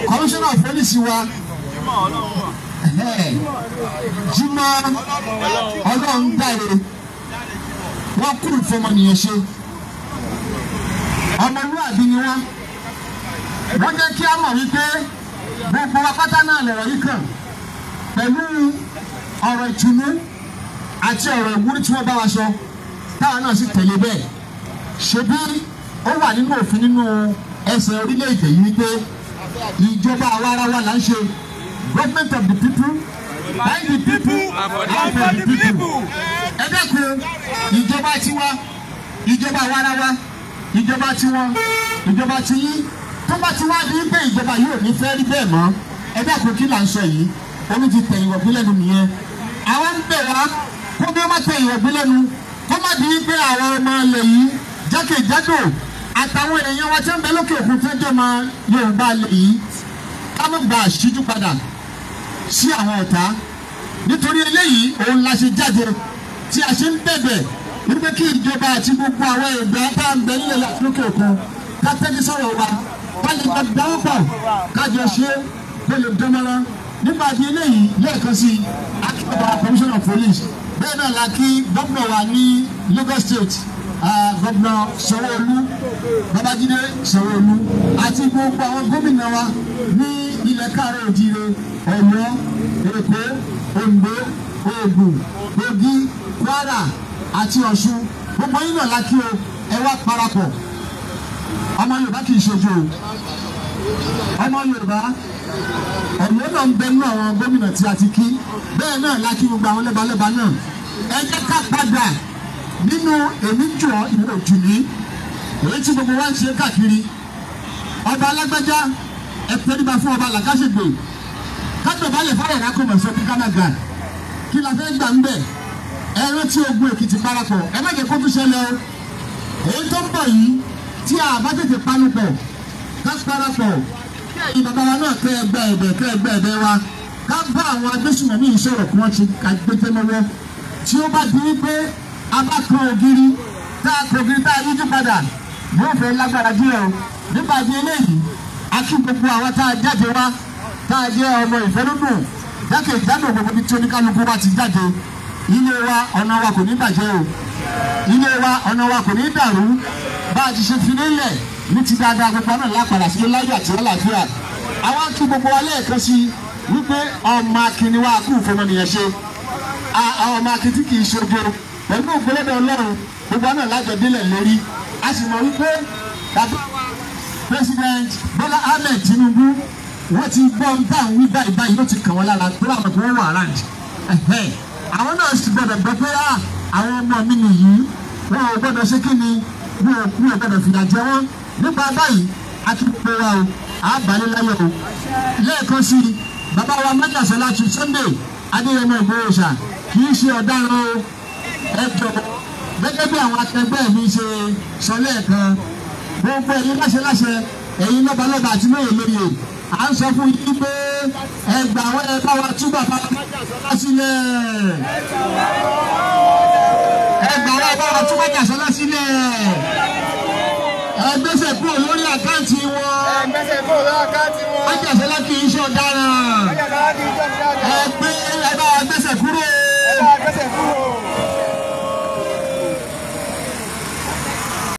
commissioner of police wa Jimoh Ọlọ́rundáre, wọ́n kúrò fọmọnìyàn ṣe, ọmọlúwàbí ni wọ́n. Wọ́n jẹ́ kí á mọ̀ wípé gbogbo wa pátá náà lọ̀rọ̀ yìí kàn pẹ̀lú ọ̀rọ̀ ìtùnú àti ọ̀rọ̀ ìwúrí tí wọ́n bá wa sọ, táwa náà sì tẹ̀lé bẹ́ẹ̀. Ṣebí ó wà nínú òfin nínú ẹsẹ̀ orílẹ̀-èdè yìí wípé ìjọba àwa ara wa là ń ṣe, government of the people, by the people and for the people. Ẹ dẹ́kun, ìjọba tiwa, ìjọba àwa ara wa, ìjọba tiwọn, ìjọba tiyín, tó bá ti wá di pé ìjọba yóò ní fẹ́ rí bẹ́ẹ̀ mọ́, ẹ dákun, kí là ń sọ yìí? Omi ti tẹ̀yìn wọ̀gbìn lẹ́nu nìyẹn. Àwọn ń bẹ̀ wá kó bí wọ́n bá tẹ̀yìn wọ̀gbìn lẹ́nu, kó má di pé àwọn ọmọ ilẹ̀ yìí jákèjádò àtàwọn èèyàn wa tí ń bẹ lókè òkun tó jẹ́ ọmọ Yorùbá ilẹ̀ yìí, ká má gba àṣíjú padà sí àwọn ọ̀tá. Nítorí eléyìí òun la ṣe jáde tí a ṣe ń bẹ̀bẹ̀ wípé kí ìjọba àti gbogbo àwọn ẹ̀dá tá à ń bẹ nílẹ̀ láti lókè òkun ká tẹ́tí sọ̀rọ̀ wa, ká lè gba dáwọ́pọ̀, ká jọ ṣe kó lè dánmọ́rán. Nípa ti eléyìí, lẹ́ẹ̀kan sí i, akíkọ̀ọ́ commissioner of police, bẹ́ẹ̀ náà la kí gómìnà wa ní Lagos State, gómìnà Sanwó-Olú, Babájídé Sanwó-Olú, àti gbogbo àwọn gómìnà wa ní ilẹ̀ káàárọ̀ òjíire, Ọ̀yọ́, Èkó, Oǹdó, Ògùn, Kogi, Kwara àti Ọ̀ṣun, gbogbo yín náà la kí o. Ẹ wá parapọ̀. Ọmọ Yorùbá kì í ṣojú o. Ọmọ Yorùbá Ọ̀yọ́ náà ń bẹ nínú àwọn gómìnà tí a ti kí. Bẹ́ẹ̀ náà la kí gbogbo àwọn lẹ́balẹ́ba náà. Ẹ jẹ́ ká padà nínú èmi jù ọ́ ìwé òjù ní èyí tí gbogbo wa ń ṣe káàkiri. Ọba alágbájá, ẹ tẹríba fún ọba làkàṣègbè, kájọba lè fọwọ́ ìrákò mọ̀ sọ kíkà náà gà kí la fẹ́ gbà ń bẹ̀. Ẹ rántí ogun Èkìtì parapọ̀, ẹ má jẹ́ kó tún ṣẹlẹ̀ o. Èyí tó ń bọ̀ yìí, tí a bá tètè panupọ̀ ká parapọ̀, kí ẹ̀yin bàbá wa náà kẹ́ ẹ gba ẹ̀bẹ̀, kẹ́ ẹ gba ẹ̀bẹ̀ wa. Ká bá àwọn agbésùnmọ̀mí yìí sọ̀rọ̀ kí wọ́n ṣe agbẹ́jẹ́ lọ́wọ́. Tí ó bá di wípé a bá kan ògiri tá a kan ògiri tá a yíjú padà yóò fẹ́ lágbára díẹ̀ o. Nípa di eléyìí, a kí gbogbo àwọn tá a jáde wá tá a jẹ́ ọmọ ìfẹ́lódùn jákèjádò gbogbo ibi tí oníkálukú wa ti jáde. Ilé wa ọ̀nà wa kò ní bàjẹ́ o. Ilé wa ọ̀nà wa kò ní dàrú. Bá a ti ṣe fi nílẹ̀ ní ti dáadáa gbogbo náà lápadà sílé láyọ̀ àti àlàáfíà. Àwa kí gbogbo wa lẹ́ẹ̀kan sí wípé ọmọ akínni wa kú ìfọmọnìyàn ṣe. Ọmọ akin tí kì í ṣojo pẹ̀lú ògbólódé Ọlọ́run gbogbo náà lájọ délẹ̀ lórí. A sì mọ̀ wípé bàbá wa President Bola Ahmed Tinubu wọ́n ti gbọ́ ń bá wí báyìí báyìí ló ti kàn wọ́n lára pé àwọn kò wọ́n wà round. Àwọn náà sì gbọ́dọ̀ gbọ́ pé àwọn ọmọ mi nìyí wọn ò gbọ́dọ̀ ṣe kí ni wọn ò gbọ́dọ̀ fìyà jẹ wọ́n. Nípa báyìí a ti pè wá o, a bàálẹ̀ láyọ̀ o. Lẹ́ẹ̀kan sí i, bàbá wa Májàsọ́lá ti Sunday Adéyẹmọ Ìgbòho ṣá kì í ṣe ọ̀daràn o. Ẹ jọ̀wọ́ gẹ́gẹ́ bí àwọn akẹgbẹ́ mi ṣe sọ lẹ́ẹ̀kan, gbogbo ẹ̀yin láṣẹ láṣẹ, ẹ̀yin lọ́balọ́ba àti lóye lóye, à ń sọ fún yín pé ẹ gbà wọ́n, ẹ bá wa tú bàbá Májàsọ́lá sílẹ̀. Ẹ gbà wọ́n, ẹ bá wa tú Májàsọ́lá sílẹ̀. Ẹ gbèsè kúrò lórí àkáǹtì wọn. Ẹ gbèsè kúrò lórí àkáǹtì wọn. Májàsọ́lá kì í ṣe ọ̀daràn.